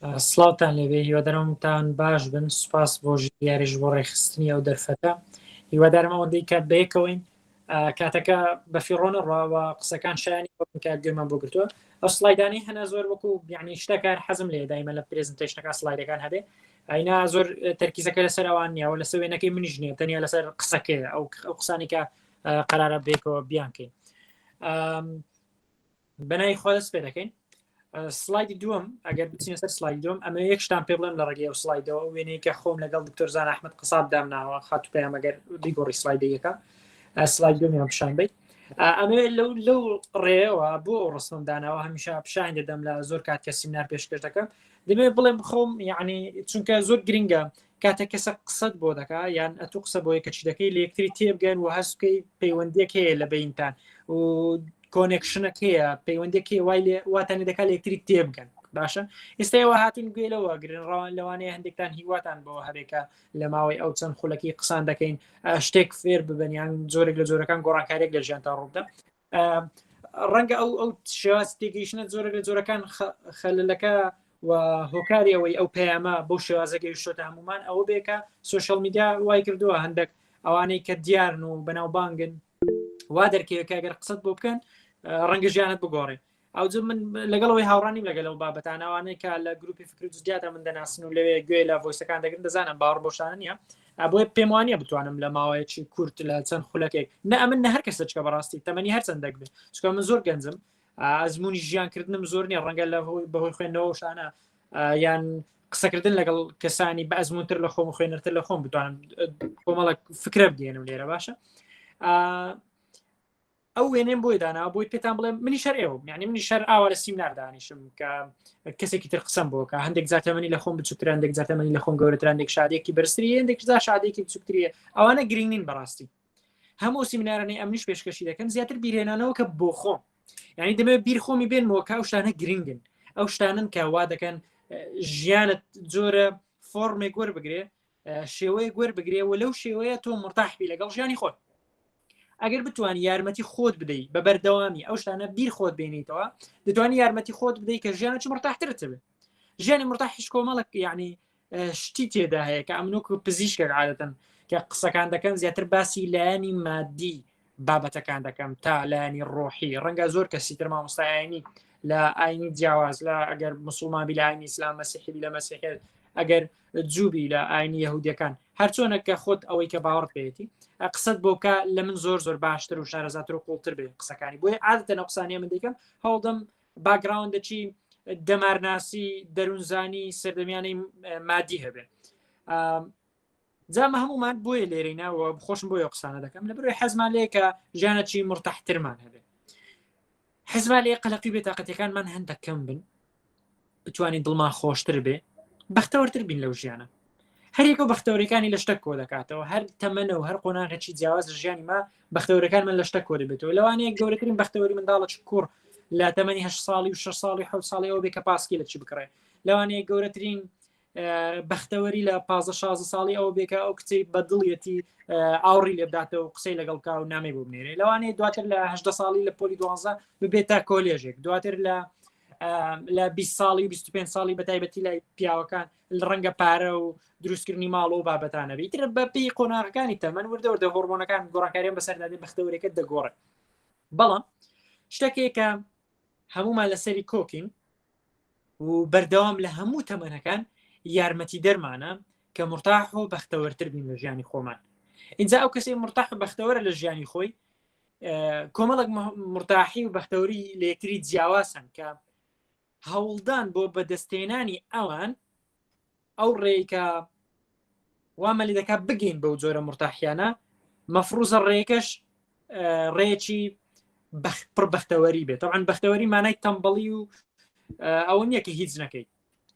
سڵاوتان لێبێ هیوادارمتان باش بن سوپاس بۆ ژیاریش بۆ ڕێکخستنی ئەو دەرفەتە هیوادارم ئەوەندەی کە بەیەکەوەین کاتەکە بە فیڕۆ نەڕاوە قسەکان شایانی کە گوێمان بۆ گرتووە ئەو slide انەی هەنا زۆر وەکو یعنی شتەکار حەزم لێ دایمە لە presentation ەکە slide ەکان هەبێ ئاینا زۆر تەرکیزەکە لەسەر ئەوان نییە و لەسەر وێنەکەی منیش نییە تەنیا لەسەر قسەکەیە ئەو ئەو قسانی کە قەرارە بێکەوە بیانکەین بەناوی خوا دەست پێ دەکەین slide ی دووەم ئەگەر بچینە سەر slide ی دووەم ئەمە یەک شتان پێ بڵێم لە ڕێگەی ئەو slide ەوە ئەو وێنەی کە خۆم لەگەڵ دکتۆر زان ئەحمد قساب دامناوە خاتو پەیام ئەگەر بیگۆڕی slide ەکە slide دووەمیان پیشان بەیت ئەمە لەو لەو ڕێەوە بۆ ئەو ڕسمم داناوە هەمیشە پیشان دەدەم لە زۆر کات کە سیمنار پێشکەش دەکەم دەمێ بڵێم خۆم یعنی چونکە زۆر گرنگە کاتێک کەسە قسەت بۆ دەکا یان ئەتو قسە بۆ یەکەچی دەکەی لە یەکتری تێبگەن و هەست بکەی پەیوەندیەک هەیە لە بینتان و connection ەک هەیە پەیوەندێک هەیە وای لێ واتانی دەکات لە یەکتری تێبگەن باشە ئێستا ئێوە هاتون گوێ لەوە گرن ڕەوان لەوانەیە هەندێکتان هیواتان بۆ هەبێکە لە ماوەی ئەو چەند خولەکی قسان دەکەین شتێک فێر ببن یان جۆرێک لە جۆرەکان گۆڕانکاریێک لە ژیانتان ڕووبدا ڕەنگە ئەو ئەو شێواز تێگەیشتنە جۆرێک لە جۆرەکان خەلەکە و هۆکاری ئەوەی ئەو پەیامە بۆ شێوازە گەیشتۆتە هەمومان ئەوە بێکە social media وای کردووە هەندێک ئەوانەی کە دیارن و بەناوبانگن وا دەرکەوێت کە گەر قسەت بۆ بکەن ڕەنگە ژیانت بگۆڕێ ئەوجە من لەگەڵەوەی هاوڕانیم لەگەل ئەو بابەتانە ئەوانەی کە لە گروپی فکر و جدیاتە من دەناسن و لەوێ گوێ لە voice ەکان دەگرن دەزانم باوەڕ بەو شتانە نییە بۆیە پێم وانە بتوانم لە ماوەیەکی کورت لە چەند خولەکێک نە ئەمن نە هەر کەسە چکە بەڕاستی تەمەنی هەرچەندێک بێ چکە من زۆر گەنجم ئەزمموی ژیانکردنم زۆر نییە ڕەنگە لە بەهۆی خوێندنەوە شانە یان قسەکردن لەگەڵ کەسانی بە ئەزمونتر لە خۆم خوێنەرتر لە خۆم بتوانم کۆمەڵک فکرە بگەێنم لێرە باشە ئەو وێنەم بۆی دانا بۆی پێتان بڵێم منی شەر ئێوە یعنی منی شەر ئاوا لە سیمنار دانیشم کە کەسێکی تر قسەم بۆ کە هەندێک زاتەمەنی لە خۆم بچووکتران هەندێک زاتەمەنی لە خۆم گەورەتران هەندێک شادێکی بەرزتری هەندێک زا شادێکی بچووکتریە ئەوانە گرنگ نین بەڕاستی هەموو سیمنارانەی ئەمنیش پێشکەشی دەکەم زیاتر بیرهێنانەوە کە بۆ خۆم یعنی دەمەوێت بیر خۆمی بێنمەوە کە ئەو شتانە گرنگن ئەو شتانن کە وا دەکەن ژیانت جۆرە فۆرمێک وەربگرێ شێوەیەک وەربگرێ و لەو شێوەیە تۆ مرتاح بی لەگەڵ ژیانی خۆت ئەگەر بتوانی یارمەتی خۆت بدەیت بە بەردەوامی ئەو شتانە بیر خۆت بێنیتەوە دەتوانی یارمەتی خۆت بدەیت کە ژیانە چ مرتاحترت بێت ژیانی مرتاح هیچ کۆمەڵک یعنی شتی تێدا هەیە کە ئەمنۆک و پزیشکێک عادەتەن کە قسەکان دەکەن زیاتر باسی لایەنی مادی بابەتەکان دەکەم تا لایەنی ڕۆحی ڕەنگە زۆر کەسی تر مامۆستایانی لە ئاینی جیاواز لە ئەگەر مسلمان بی لە ئاینی ئیسلام مەسیحی لە مەسیحیت ئەگەر جوبی لە ئاینی یەهودیەکان هەرچۆنە کە خۆت ئەوەی کە باوەڕ پێێتی قسەت بۆکە لە من زۆر زۆر باشتر و شارەزاتر و قوڵتر بێ قسەکانی بۆیە عادەتەن ئەو قسانەی من دەیکەم هەوڵدەم background ەکی دەمارناسی دەروونزانی سەردەمیانەی مادی هەبێ جامە هەمومان بۆیە لێرەینە و خۆشم بۆیە قسانە دەکەم لە بەرەوەی حەزمان لێ کە ژیانەکی مرتاحترمان هەبێ حەزمان لێ قەلەقی بێتاقەتەکانمان هەندێک کەم بن بتوانین دڵمان خۆشتر بێ بەختەوەرتر بین لەو ژیانە هەرێکە و بەختەوەرەکانی لە شتە کۆ دەکاتەوە هەر تەمەنە و هەر قۆناغێکی جیاواز لە ژیانی ما بەختەوەرەکان من لە شتە کۆ دەبێتەوە لەوانەیە گەورەترین بەختەوەری منداڵە کوڕ لە تەمەنی 8 ساڵی و 6 ساڵی 7 ساڵی ئەو بێ کە پاسکی لە چی بکڕێ لەوانەیە گەورەترین بەختەوەری لە 15 16 ساڵی ئەو بێکە ئەو کچەی بەدڵیەتی ئاوڕی لێبداتەوە قسەی لەگەڵ کا و نامی بۆ بنێرێ لەوانەیە دواتر لە 18 ساڵی لە پۆلی دوانزە ببێتە کۆلێژێک دواتر لە لە 20 ساڵی و 25 ساڵی بە تایبەتی لای پیاوەکان ڕەنگە پارە و دروستکردنی ماڵ و بابەتانە بیتر بە پێی قۆناغەکانی تەمەن وردە وردە هۆرمۆنەکان گۆڕانکاریان بەسەردا دێ بەختەوەرەکە دەگۆڕێت بەڵام شتێکێکە هەمومان لەسەری کۆکین و بەردەوام لە هەموو تەمەنەکان یارمەتی دەرمانە کە مرتاح و بەختەوەرتر بین لە ژیانی خۆمان اینجا ئەو کەسی مرتاح و بەختەوەرە لە ژیانی خۆی کۆمەڵک مرتاحی و بەختەوەری لە یەکتری جیاوازن کە هەوڵدان بۆ بەدەستێنانی ئەوان ئەو ڕێیکە وامە لێ دەکات بگەین بەو جۆرە مرتاحیانە مەفروزە ڕێکەش ڕێکی پڕ بەختەوەری بێت ئەوان بەختەوەری مانای تەمبەڵی و ئەوە نییە کە هیچ نەکەیت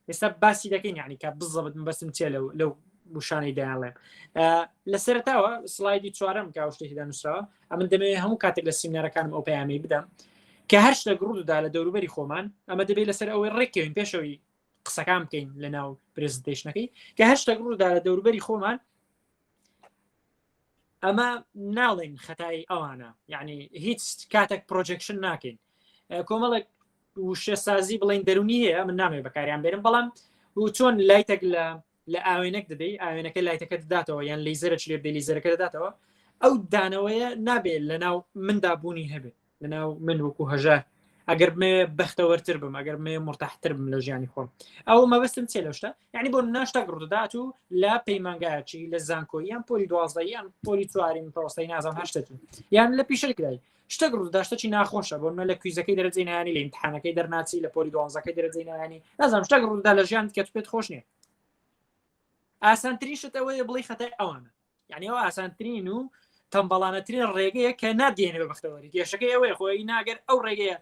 ئێستا باسی دەکەین یعنی کە بزەبت بەسم چێ لەو لەو وشانەی دایانڵێم لە سەرتاوە slide ی چوارەم کە شتێکدا نووسراوە ئەمن دەمەوێت هەموو کاتێک لە سیمینارەکانم ئەو پەیامی بدەم کە هەر شتێک ڕوودەدا لە دەوروبەری خۆمان ئەمە دەبێت لەسەر ئەوەی ڕێککەوین پێشەوەی قسەکان بکەین لە ناو presentation ەکەی کە هەر شتێک ڕوودا لە دەوروبەری خۆمان ئەمە ناڵێن خەتای ئەوانە یعنی هیچ کاتێک projection ناکەین کۆمەڵێک وشە سازی بڵین دەرونی هەیە من نامێ بەکاریان بێرم بەڵام و چۆن light ێک لە لە ئاوێنەک دەدەی ئاوێنەکە light ەکە دەداتەوە یان لەیزەرە چ لێ بدەی لەیزەرەکە دەداتەوە ئەو دانەوەیە نابێت لە ناو مندا بوونی هەبێت لە ناو من وەکو هەژار ئەگەر بمێ بەختەوەرتر بم ئەگەر بمێ مرتاحتر بم لە ژیانی خۆم ئەو مەبەستم چێ لەو شتە یعنی بۆ ناشتێک ڕوودەدات و لە پەیمانگایەکی لە زانکۆی یان پۆلی 12 یان پۆلی چوارین پرۆسەی نازم هەشتێکی یان لە پیشەکرای شتێک ڕوودەدا شتێکی ناخۆشە بۆ لە quiz ەکەی دەرەجەی نایانی لە ئیمتحانەکەی دەرناچی لە پۆلی دوانزەکەی دەرەجەی نایانی نازانم شتێک ڕوودەدا لە ژیان کە تو پێت خۆش نییە ئاسانترین شت ئەوەیە بڵێی خەتای ئەوانە یعنی ئەو ئاسانترین و تەمبەڵانەترین ڕێگەیە کە ناتگەیەنێ بە بەختەوەری کێشەکەی ئەوەیە خۆی ناگەر ئەو ڕێگەیە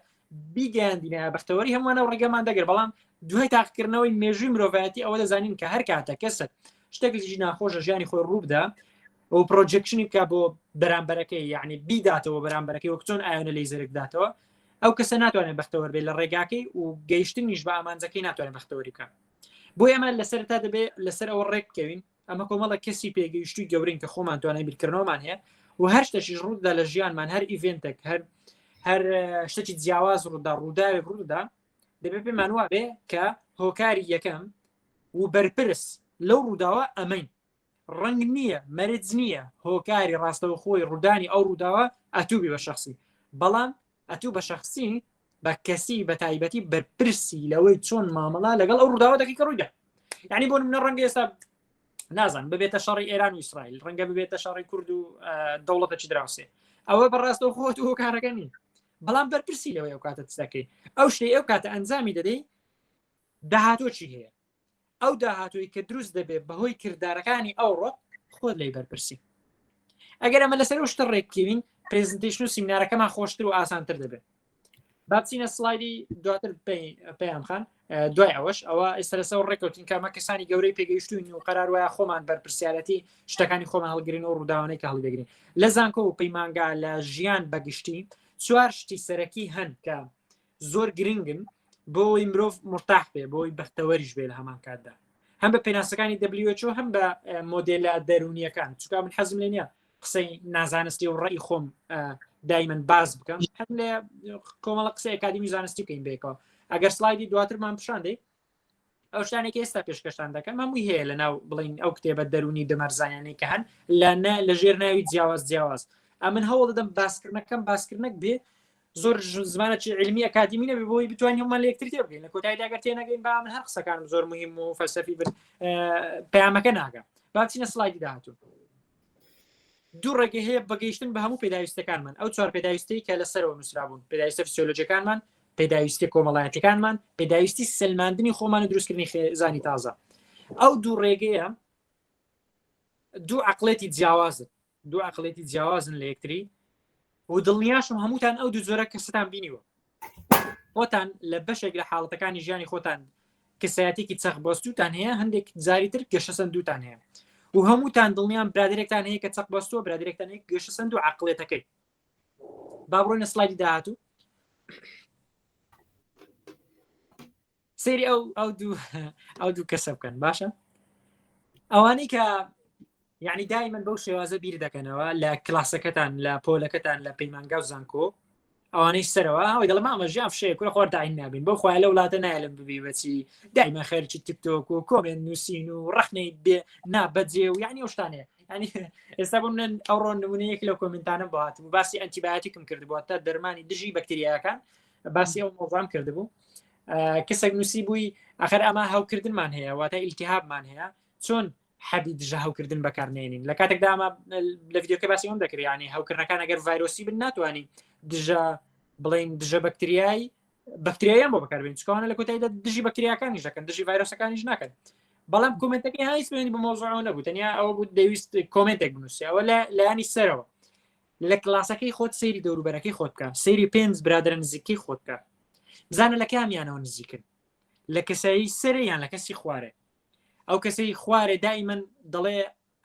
بیگەیاندینە بەختەوەری هەمووان ئەو ڕێگەمان دەگەر بەڵام دوای تاقیکردنەوەی مێژووی مرۆڤایەتی ئەوە دەزانین کە هەر کاتە کەسێک شتێکی ناخۆشە ژیانی خۆی ڕووبدا و projection ی بکە بۆ بەرامبەرەکەی یعنی بیداتەوە بەرامبەرەکەی وەک چۆن ئاوێنە لەیزەرێک بداتەوە ئەو کەسە ناتوانێت بەختەوەر بێت لە ڕێگاکەی و گەیشتنیش بە ئامانجەکەی ناتوانێت بەختەوەری بکە بۆ ئێمە لەسەرتا دەبێت لەسەر ئەوە ڕێک بکەوین ئەمە کۆمەڵە کەسی پێگەیشتوی گەورین کە خۆمان توانای بیرکردنەوەمان هەیە و هەر شتێکیش ڕوودا لە ژیانمان هەر event ێک هەر هەر شتێکی جیاواز ڕوودا ڕووداوێک ڕوودا دەبێت پێمان وابێ کە هۆکاری یەکەم و بەرپرس لەو ڕووداوە ئەمەین ڕەنگ نییە مەرج نییە هۆکاری ڕاستەوخۆی ڕوودانی ئەو ڕووداوە ئەتوبی بە شخصی بەڵام ئەتوو بە شخصی بە کەسی بە تایبەتی بەرپرسی لەوەی چۆن مامەڵا لەگەڵ ئەو ڕووداوە دەکەی کە ڕوویدا یعنی بۆ منە ڕەنگە ئێستا نازان ببێتە شەڕی ئێران و ئیسرائیل ڕەنگە ببێتە شەڕی کورد و دەوڵەتەکی دراوسێ ئەوە بەڕاستەوە خۆت و هۆکارەکە نین بەڵام بەرپرسی لەوەی ئەو کاتە دەکەی ئەو شتەی ئەو کاتە ئەنجامی دەدەی داهاتۆ چی هەیە ئەو داهاتووی کە دروست دەبێت بەهۆی کردارەکانی ئەوڕۆ خۆت لی بەرپرسی ئەگەر ئەمە لەسەر شتە ڕێککەوین presentation و سیمینارەکەمان خۆشتر و ئاسانتر دەبێت با بچینە سلایدی دواتر پەیام خان دوای ئەوەش ئەوە ئێستا لەسەر ڕێککەوتین کە ئەمە کەسانی گەورەی پێگەیشتوین و قەرار وایە خۆمان بەرپرسیارەتی شتەکانی خۆمان هەڵگرین و ڕووداوانەی کە هەڵدەگرین لە زانکۆ و پەیمانگا لە ژیان بەگشتی چوار شتی سەرەکی هەن کە زۆر گرنگن بۆ ئەوەی مرۆڤ مرتاح بێ بۆی بەختەوەریش بێ لە هەمان کاتدا هەم بە پێناسەکانی WHO هەم بە مۆدێلە دەرونیەکان چونکە من حەزم لێ نییە قسەی نازانستی و ڕێی خۆم دایمەن باز بکەم هەم لێ کۆمەڵە قسەی ئەکادیمی زانستی بکەین بێکەوە ئەگەر سلایدی دواترمان پیشان دەی ئەو شتانێک ئێستا پێشکەشتان دەکەم هەمووی هەیە لە ناو بڵین ئەو کتێبە دەرونی دەمارزانیانەی کە هەن لە نە لە ژێر ناوی جیاواز جیاواز ئەمن هەوڵ دەدەم باسکردنەکەم باسکردنەک بێ زۆر زمانێکی علمی ئەکادیمی نەبێ بۆی بتوانین هەموومان لە یەکتر تێبگەین لە کۆتاییدا گەر تێنەگەین با من هەر قسەکانم زۆر مهم و فەلسەفی بن پەیامەکە ناگە با بچینە سلایدی داهاتوو دوو ڕێگە هەیە بەگەیشتن بە هەموو پێداویستەکانمان ئەو چوار پێداویستی کە لەسەرەوە نووسرابوون پێداویستە فسیۆلۆجیەکانمان پێداویستی کۆمەڵایەتەکانمان پێداویستی سلماندنی خۆمان و دروستکردنی خێزانی تازە ئەو دوو ڕێگەیە دوو عقلێتی جیاوازن دوو عقلێتی جیاوازن لە یەکتری و دڵنیاشم هەمووتان ئەو دوو جۆرە کەستان بینیوە خۆتان لە بەشێک لە حاڵەتەکانی ژیانی خۆتان کەسایەتێکی چەق بەستوتان هەیە هەندێک جاری تر گەشەسەندوتان هەیە و هەمووتان دڵنیان برادێکتان هەیە کە چەق بەستووە برادێکتان هەیە گەشەسەند و عقلێتەکەی با بڕۆینە سلایدی داهاتوو سەیری ئەو ئەو دوو ئەو دوو کەسە بکەن باشە ئەوانەی کە یعنی دایمەن بەو شێوازە بیر دەکەنەوە لە کلاسەکەتان لە پۆلەکەتان لە پەیمانگا و زانکۆ ئەوانەی سەرەوە ئەوەی دەڵێ مامە ژیان فشەیە کورە خۆر داین نابین بۆ خۆیان لە وڵاتە نایەلم ببی بەچی دایمە خەرکی تیکتۆک و comment نووسین و ڕەخنەی بێ نابەجێ و یعنی ئەو شتانەیە ینی ئێستا بۆ من ئەوڕۆ نمونەیەک لەو comment انە بۆ هاتبوو باسی ئەنتیبایۆتیکم کردبوو تا دەرمانی دژی بەکتریاکان باسی ئەو مۆزام کردبوو کەسێک نووسی بووی ئەخەر ئەمە هەوکردنمان هەیە واتە ئیلتیهابمان هەیە چۆن حەبی دژە هەوکردن بەکارنێنین لە کاتێکدا ئەمە لە ڤیدیۆکە باسی ئەوم دەکرێت ینی هەوکردنەکان ئەگەر ڤایرۆسی بن ناتوانانی دژە بڵین دژە بەکتریای بەکتریایان بۆ بەکاربێن چکانە لە کۆتاییدا دژی بەکتریاکانیش دەکەن دژی ڤایرۆسەکانیش ناکەن بەڵام comment ەکەی هیچ پەیوەندی بە مۆزوعەوە نەبوو تەنیا ئەوە بوو دەویست comment ێک بنووسێ ئەوە لە لایەنی سەرەوە لە کلاسەکەی خۆت سەیری دەوروبەرەکەی خۆت بکە سەیری پێنج برادرە نزیکەی خۆت بکە بزانە لە کامیانەوە نزیکن لە کەسایی سەرێ یان لە کەسی خوارێ ئەو کەسەی خوارێ دائیمەن دەڵێ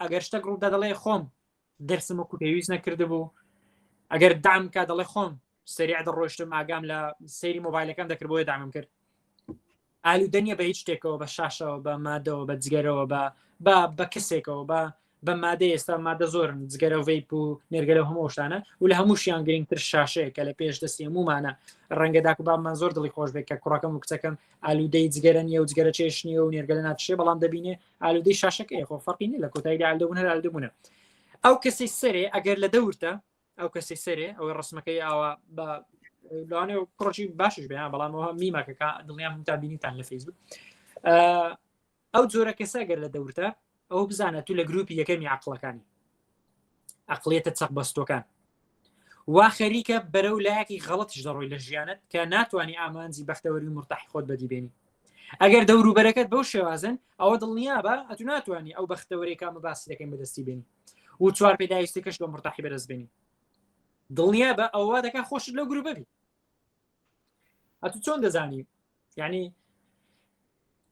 ئەگەر شتێک ڕوودا دەڵێ خۆم دەرسم وەکو پێویست نەکردبوو ئەگەر دام کا دەڵێ خۆم سریع دەڕۆشتم ئاگام لە سەیری مۆبایلەکەم دەکرد بۆیە دامم کرد ئالوودە نییە بە هیچ شتێکەوە بە شاشەوە بە مادەوە بە جگەرەوە بە بە بە کەسێکەوە بە بە مادە ئێستا مادە زۆرن جگەرە و vape و نێرگەلە و هەموو شتانە و لە هەمووشیان گرنگتر شاشەیە کە لە پێش دەستی هەموومانە ڕەنگە داک و بابمان زۆر دڵی خۆش بێت کە کوڕەکەم و کچەکەم ئالوودەی جگەرە نییە و جگەرە چێش نییە و نێرگەلە ناچشێ بەڵام دەبینێ ئالوودەی شاشەکەی خۆ فەرقی نییە لە کۆتاییدا ئالوودە بوون هەر ئالوودە بوونە ئەو کەسی سەرێ ئەگەر لە دەورتە ئەو کەسی سەرێ ئەوەی ڕسمەکەی ئاوا بە لەوانێ کوڕی باشش بێ بەڵام ئەوە میمەکەکە دڵنیام تا بینیتان لە فەیسبوک ئەو جۆرە کەسە گەر لە دەورتە ئەو بزانە تو لە گروپی یەکەمی عقلەکانی عقلیەتە چەق بەستۆکان وا خەریکە بەرەو لایەکی غەڵەتیش دەڕۆی لە ژیانت کە ناتوانانی ئامانجی بەختەوەری و مرتاحی خۆت بەدیبێنی ئەگەر دەوروبەرەکەت بەو شێوازن ئەوە دڵنیابە ئەتو ناتوانانی ئەو بەختەوەرێکا مە باسی دەکەین بەدەستی بێنی و چوار پێداویستەکەش بە مرتاحی بەدەست بێنی دڵنیابە ئەوە دەکا خۆشت لەو گروپە بی ئەتو چۆن دەزانی یعنی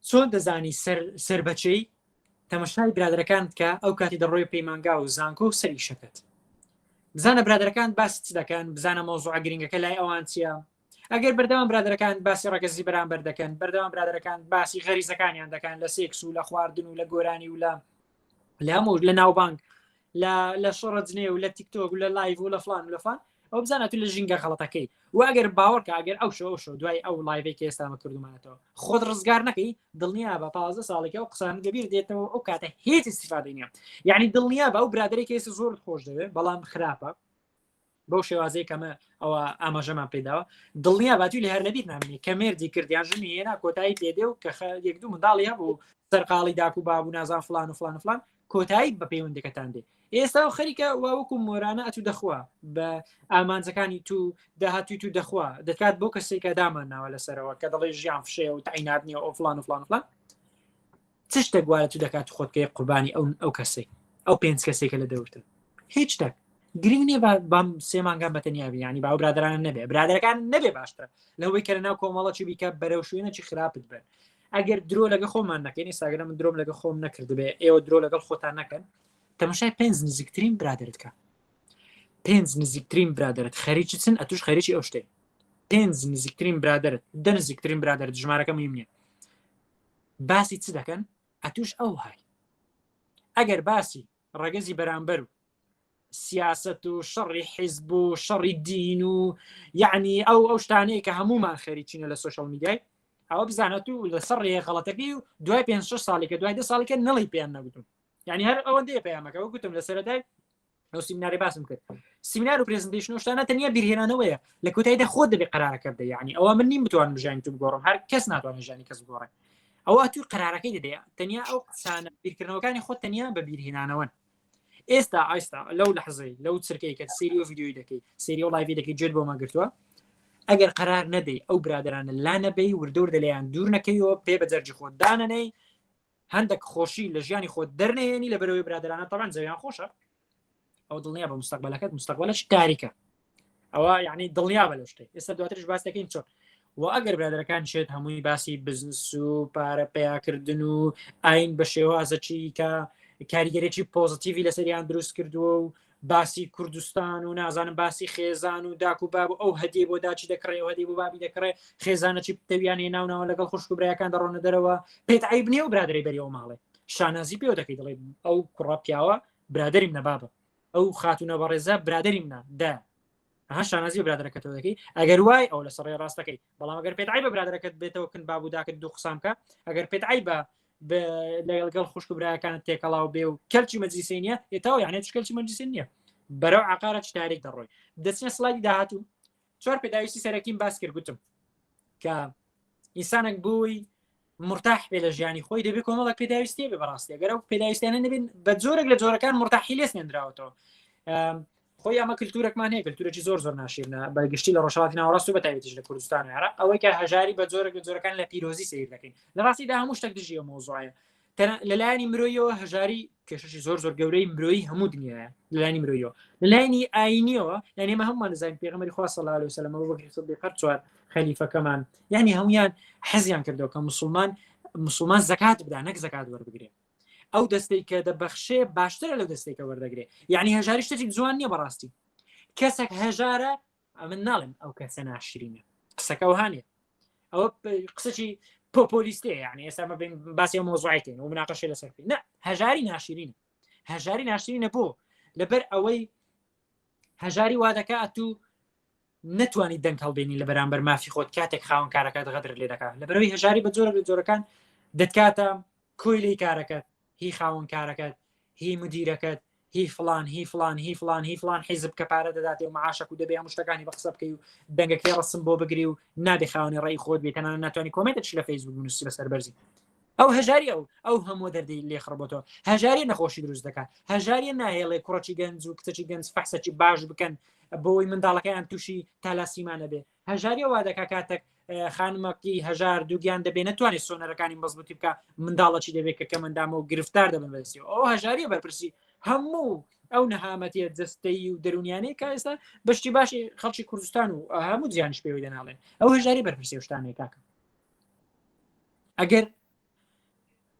چۆن دەزانی سەر سەر بەچەی تەمەشای برادەرەکان کە ئەو کاتی دەڕۆی پەیمانگا و زانکۆ و سەری شەکەت بزانە برادەرەکان باسی چ دەکەن بزانە مۆزوع گرنگەکە لای ئەوان چییە ئەگەر بەردەوام برادەرەکان باسی ڕەگەزی بەرامبەر دەکەن بەردەوام برادەرەکان باسی غەریزەکانیان دەکەن لە سێکس و لە خواردن و لە گۆرانی و لە لە هەموو لە ناوبانگ لە لە شەڕە جنێ و لە تیکتۆک و لە live و لە فلان و لە فلان ئەو بزانە تو لە ژینگە غەڵەتەکەی و ئەگەر باوەڕکە ئەگەر ئەو شەو شەو دوای ئەو live ەی کە ئێستا کردومانەتەوە خۆت ڕزگار نەکەی دڵنیا بە 15 ساڵێکە ئەو قسان لەبیر دێتەوە ئەو کاتە هیچ استفادەی نییە یعنی دڵنیا بە ئەو برادێک ئێستا زۆر خۆش دەوێت بەڵام خراپە بەو شێوازەی کەمە ئەوە ئاماژەمان پێداوە دڵنیا باتوی لە هەر لەبیر نامێنێ کە مێردی کردیان ژنی هێنا کۆتایی پێدێ و کە یەک دوو منداڵی هەبوو سەرقاڵی داک و باب و نازان فلان و فلان و فلان کۆتایی بە پەیوەندەکەتان دێ ئێستا و خەریکە وا وەکو مۆرانە ئەتو دەخوا بە ئامانجەکانی تو داهاتوی تو دەخوا دەکات بۆ کەسێکە دامان ناوە لەسەرەوە کە دەڵێ ژیان فشەیە و تعینات نییە ئەو فلان و فلان و فلان چ شتێک وا لە تو دەکات خۆت بکەی قوربانی ئەو ئەو کەسێک ئەو پێنج کەسێکە لە دەورتن هیچ شتێک گرنگ نییە بام سێ مانگان بەتەنیا بی ینی باو برادران نەبێ برادەکان نەبێ باشترە لەوەی کە لە ناو کۆمەڵە چی بیکە بەرەو شوێنەکی خراپت بن ئەگەر درۆ لەگە خۆمان نەکەین ئێستاگەرە من درۆم لەگە خۆم نەکردبێ ئێوە درۆ لەگەڵ خۆتان نەکەن تەمەشای پێنج نزیکترین برادرت کە پێنج نزیکترین برادرت خەریکی چن ئەتوش خەریکی ئەو شتێک پێنج نزیکترین برادرت دە نزیکترین برادرت ژمارەکە مهم نییە باسی چ دەکەن ئەتوش ئەو های ئەگەر باسی ڕەگەزی بەرامبەر و سیاست و شەڕی حیزب و شەڕی دین و یعنی ئەو ئەو شتانەیە کە هەمومان خەریکینە لە social media ی ئەوە بزانەت و لەسەر ڕێ غەڵەتەکەی و دوای پێ شش ساڵێکە دوای دە ساڵێکە نەڵی پێیان نەگوتم یعنی هەر ئەوەندەیە پەیامەکە گوتم لە سەرەتای ئەو سیمیناری باسم کرد سیمینار و presentation و شتانە تەنیا بیرهێنانەوەیە لە کۆتاییدا خۆت دەبێ قرارەکە بدەی یعنی ئەوە من نیم بتوانم ژیانی تو بگۆڕم هەر کەس ناتوانێت ژیانی کەس بگۆڕێ ئەوە توی قرارەکەی دەدەی تەنیا ئەو قسانە بیرکردنەوەکانی خۆت تەنیا بە بیرهێنانەوەن ئێستا ئایستا لەو لەحزەی لەو چرکەی کە سری و ڤیدیۆی دەکەی سری و live ی دەکەی جێت بۆ ماگرتووە ئەگەر قرار نەدەی ئەو برادرانە لا نەبەی وردە وردە لێیان دوور نەکەیەوە پێ بە جەرجی خۆت دانەنەی هەندێک خۆشی لە ژیانی خۆت دەرنەهێنی لە بەرەوەی برادرانە تەبان زەویان خۆشە ئەو دڵنیا بە مستەقبلەکەت مستەقبلەش تاریکە ئەوە یعنی دڵنیا بە لەو شتێک ئێستا دواترش باس دەکەین چۆن و ئەگەر برادەرەکان شێت هەمووی باسی بزنس و پارە پیاکردن و ئاین بە شێوازەکی کە کاریگەرێکی positive ی لەسەریان دروست کردووە و باسی کوردستان و نازانم باسی خێزان و داک و باب و ئەو هەدیە بۆ داچی دەکڕێ و هەدیە بۆ بابی دەکڕێ خێزانەکی پتەویان ناوناوە لەگەڵ خوشک و برایەکان دەڕۆنە دەرەوە پێت عیب نییە و برادری بەری ئەو ماڵێ شانازی پێوە دەکەی دەڵێ ئەو کوڕە پیاوە برادری منە بابە ئەو خاتونە بەڕێزە برادری منە دا ها شانازی برادەرەکەتەوە دەکەی ئەگەر وای ئەو لەسەر ڕێ ڕاستەکەی بەڵام ئەگەر پێت عیبە برادەرەکەت بێتەوە کن باب و داکت دوو قسان بکە ئەگەر پێت عیبە لەگەڵ خوشک و برایەکانت تێکەڵاو بێ و کەلکی مەجلیسی نییە ئێتاوە یعنی چ کەلکی مەجلیسی نییە بەرەو عقارە تاریک دەڕۆی دەچنە سلاید داهاتوو چوار پێداویستی سەرەکیم باس کرد گوتم کە ئینسانێک بووی مرتاح بێ لە ژیانی خۆی دەبێت کۆمەڵک پێداویستی بێ بەڕاستی گەر ئەو پێداویستیانە نەبێن بە جۆرێک لە جۆرەکان مرتاحی لێ سێنراوەتەوە خۆی ئەمە کللتورێکمان هەیە کللتورێکی زۆر زۆر ناشیرنە بە گشتی لە ڕۆژهەڵاتی ناوەڕاست و بە تایبەتیش لە کوردستان و عێراق ئەوەی کە هەژاری بە جۆرێک لە جۆرەکان لە پیرۆزی سەیر دەکەین لە ڕاستیدا هەموو شتێک دژی ئەو مەوزوعەیە لەلایەنی مرۆیەوە هەژاری کێشەشی زۆر زۆر گەورەی مرۆیی هەموو دنیاە لەلایەنی مرۆیەوە لەلایەنی ئاینیەوە یعنی ئێمە هەمومان دەزانین پێغەمبەری خوا صلی الله علیه وسلم ئەبوبەکری صدیق هەر چوار خەلیفەکەمان یعنی هەمویان حەزیان کردەوە کە مسلمان مسلمان زەکات بدا نەک زەکات وەربگرێ ئەو دەستەی کە دەبەخشێ باشترە لەو دەستێک کە وەردەگرێ یعنی هەژاری شتێکی جوان نییە بەڕاستی کەسێک هەژارە ئەمن ناڵێم ئەو کەسە ناشرینە قسەکە وهانە ئەوە قسەی پۆپۆلیستێ یعنی ئێستا مە باسی ئەو مۆزوعێکین و مناقەشی لەسەر بکەین نە هەژاری ناشرینە. هەژاری ناشرینە بۆ لەبەر ئەوەی هەژاری وا دەکات و نەتوانی دەنگ هەڵبێنی لە بەرامبەر مافی خۆت کاتێک خاوەن کارەکەت غەدر لێ دەکات لەبەرەوەی هەژاری بە جۆرە لە جۆرەکان دەتکاتە کۆیلەی کارەکەت هی خاوەن کارەکەت هی مدیرەکەت هی فلان هی فلان هی فلان هی فلان حیزب کە پارە دەداتێ و معاشەک و دەبێ هەموو شتەکانی بە قسە بکەی و دەنگەکەی ڕسم بۆ بگری و نابێ خاوەنی ڕێی خۆت بێ تەنانەت ناتوانانی کۆمێنتش لە فەیسبوک بنووسی بەسەر بەرزی ئەو هەژاری ئەو ئەو هەموو دەردەی لێ خڕبۆتەوە هەژاری نەخۆشی دروست دەکات هەژاریە ناهێڵێ کوڕەکی گەنج و کچەکی گەنج فەحسەکی باش بکەن بۆی منداڵەکەیان تووشی تالاسیما نەبێ هەژاریە وا دەکا کاتێک خانمەکی هەژار دووگیان دەبێ نەتوانێت سۆنەرەکانی مەزبوتی بکە منداڵەکی دەبێت کە کەمەندامە و گرفتار دەبن بەدەستی ئەو هەژاریە بەرپرسی هەموو ئەو نەهامەتیە جەستەیی و دەرونیانەی کە ئێستا بەشتی باشی خەڵکی کوردستان و هەموو جیانش پێوەی دەناڵێن ئەو هەژاری بەرپرسی شتانەیە کاکە ئەگەر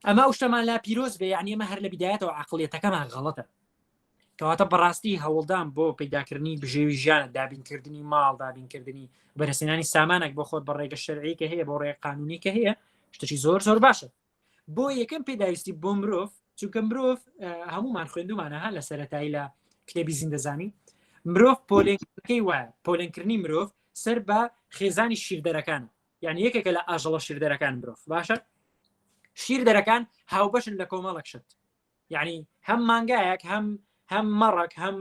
ئەمە ئەو شتەمان لا پیرۆز بێ یعنی ئەمە هەر لە بیدایەتەوە عقلیەتەکەمان غەڵەتە کەواتە بەڕاستی هەوڵدان بۆ پەیداکردنی بژێوی ژیانە دابینکردنی ماڵ دابینکردنی بەرەسێنانی سامانێک بۆ خۆت بە ڕێگە شەرعی کە هەیە بۆ ڕێ قانونی کە هەیە شتێکی زۆر زۆر باشە بۆ یەکەم پێداویستی بۆ مرۆڤ چونکە مرۆڤ هەمومان خوێندومانە ها لە سەتایی لە کتێبی زیندەزانی مرۆڤ پۆلێنەکەی وایە پۆلێنکردنی مرۆڤ سەر بە خێزانی شیردەرەکان یعنی یەکێکە لە ئاژەڵە شیردەرەکان مرۆڤ باشە شیردەرەکان هاوبەشن لە کۆمەڵک شت یعنی هەم مانگایەک هەم هەم مەڕک هەم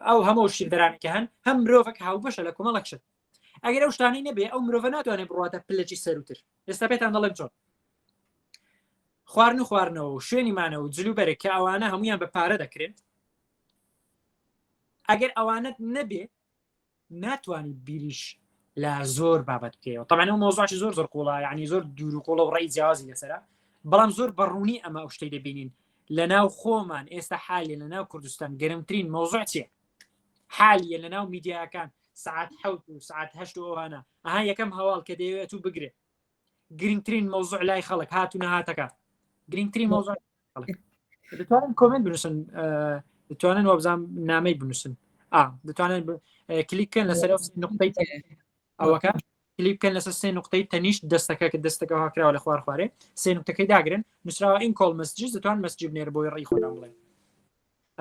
ئەو هەموو شیردەرانی کە هەن هەم مرۆڤک هاوبەشە لە کۆمەڵک شت ئەگەر ئەو شتانەی نەبێ ئەو مرۆڤە ناتوانێت بڕاتە پلەکی سەروتر ئێستا پێتان دەڵێم چۆن خواردن و خواردنەوە و شوێنی مانەوە و جلوبەرێک کە ئەوانە هەمویان بە پارە دەکرێن ئەگەر ئەوانت نەبێ ناتوانانی بیریش لە زۆر بابەت بکەیەوە طبعا ئەو مۆزاشی زۆر زۆر قوڵە یعنی زۆر دوور و قوڵە و ڕێی جیاوازی لەسرە بەڵام زۆر بەڕوونی ئەمە ئەو شتەی دەبینین لە ناو خۆمان ئێستا حالی لە ناو کوردستان گەرمترین مۆزوع چیە حالیە لە ناو میدیاکان سعات حوت و سعات هەشت و ئەوانە ئەها یەکەم هەواڵ کە دەیەوێت و بگرێت گرنگترین مەوزوع لای خەڵک هات و نەهاتەکە گرنگترین مەوزوع خەڵک دەتوانن کۆمنت بنووسن دەتوانن وابزان نامەی بنووسن ئا دەتوانن کلیک بکەن لەسەر ئەو نقطەی ئەوەکە کلیک بکەن لەسەر سێ نقطەی تەنیشت دەستەکە کە دەستەکە هاکراوە لە خوار خوارێ سێ نقطەکەی داگرن نووسراوە in call messages دەتوان message بنێر بۆی ڕێی خۆتان بڵێن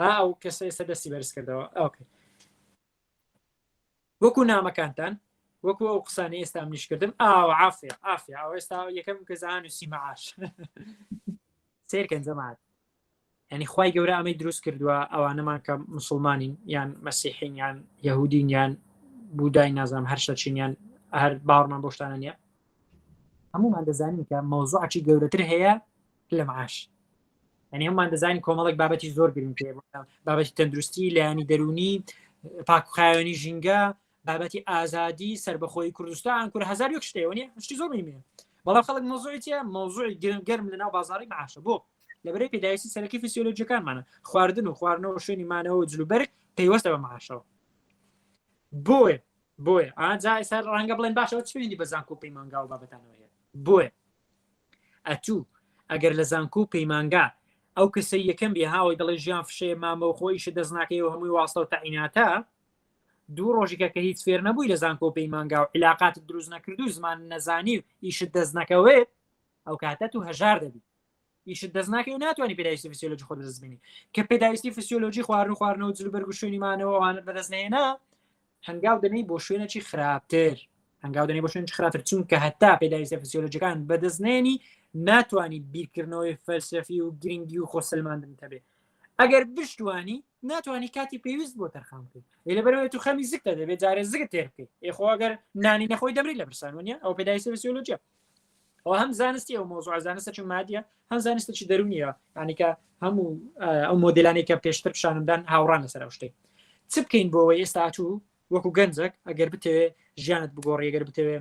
ئەو کەسە ئێستا دەستی بەرز کردەوە okay وەکو نامەکانتان وەکو ئەو قسانەی ئێستا منیش کردم ئاو عافیە عافیە ئەو ئێستا یەکەم کەزان و سیمەعاش سیرکەن جەماعەت ینی خی گەورە ئەمەی دروست کردووە ئەوانەمان کە مسلمانین یان مەسیحین یان یهودین یان بودای نازانم هەر شەچین یان هەر باوەڕمان بۆ شتانە نییە هەمومان دەزانین کە مەوزوعی گەورەتر هەیە لە معاش یعنی هەمومان دەزانین کۆمەڵێک بابەتی زۆر گرنگ هەیە بابەتی تەندروستی لایەنی دەرونی پاکخایەنی ژینگە بابەتی ئازادی سربەخۆی کوردستان کورە هزار یەک شتەوە نیە شتی زۆر مهمە بەڵام خەڵک مەوزوعی چیە مەوزوعی گرم گەرم لەناو بازاری معاشە بۆ لەبەرەی پێداویستی سەرەکی فیسیۆلۆژیەکانمانە خواردن و خواردنەوە شوێنی مانەوە و جلوبەرگ پەیوەستە بە معاشەوە بۆیە بۆیە ئاجا ئێستا ڕەنگە بڵێن باشەوە چ پەیوەندی بە زانکۆ پەیمانگا و بابەتانەوە هەیە بۆیە ئەتوو ئەگەر لە زانکۆ و پەیمانگا ئەو کەسەی یەکەم بێ هاوەی دەڵێ ژیان فشەیە مامە و خۆیشە دەست ناکەی و هەمووی واستە و تەعیناتە دوو ڕۆژیکە کە هیچ فێر نەبووی لە زانکۆ و پەیمانگا و عیلاقاتت دروست نەکرد و زمان نەزانی و ئیشت دەست نەکەوێت ئەو کاتە تو هەژار دەبی ئیشت دەست ناکەی و ناتوانانی پێداویستی فسیۆلۆژی خۆت بەدەست بێنی کە پێداویستی فسیۆلۆژی خواردن و خواردنەوە و جلوبەرگ و شوێنی مانەوە ئەوانەت بەدەست نەهێنا هەنگاو دەنێی بۆ شوێنێکی خراپتر هەنگاو دەنێی بۆ شوێنێکی خراپتر چونکە هەتا پێداویستە فسیۆلۆژیەکان بەدەست نێنی ناتوانانی بیرکردنەوەی فەلسەفی و گرنگی و خۆسەلماندن هەبێ ئەگەر بشتوانی ناتوانانی کاتی پێویست بۆ تەرخان بکەیت ئێ لەبەرەوەی تو خەمی زگتە دەبێت جارێ زگت تێر بکەیت ئێ خۆ ئەگەر نانی نەخۆی دەمری لە برسان وەنیە ئەو پێداویستە فسیۆلۆژیە ئەو هەم زانستی ئەو مۆزوع زانستە مادیە هەم زانستێکی دەرونیە یعنی کە هەموو ئەو مۆدلانەی کە پێشتر پیشانمدان هاوڕان لەسەر ئەو شتێک چ بکەین بۆ ئەوەی ئێستا چوو وەکو گەنجێک ئەگەر بتەوێ ژیانت بگۆڕی ئەگەر بتەوێ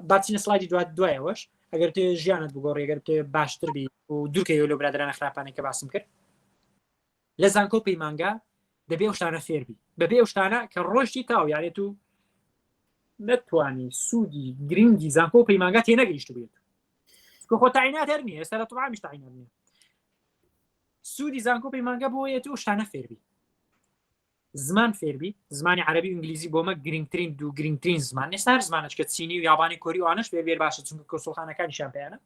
باچینە سلاایدی دوات دوایەوەش ئەگەر تێ ژیانت بگۆڕی ئەگەر بتەوێ باشتر بی و دوورکەوە لەو برادرانە خراپانەی کە باسم کرد لە زانکۆ پەیمانگا دەبێ ئەو شتانە فێربی بەبێ ئەو شتانە کە ڕۆشتی تاو یانێت و نەتوانی سوودی گرنگی زانکۆ و پەیمانگا تێنەگەیشت بێت خۆ تاینات هەر نیە ئێستا لە طبعامیش تاینات نیە سوودی زانکۆ پەیمانگا بۆیە تو شتانە فێربی زمان فێربی زمانی عەربی و ئینگلیزی بۆمە گرنگترین دوو گرنگترین زمان ئێستا هەر زمانە چکە چینی و یابانی کۆری وانش فێر بێر باشە چونکە کۆسڵخانەکانیشان پێیانە.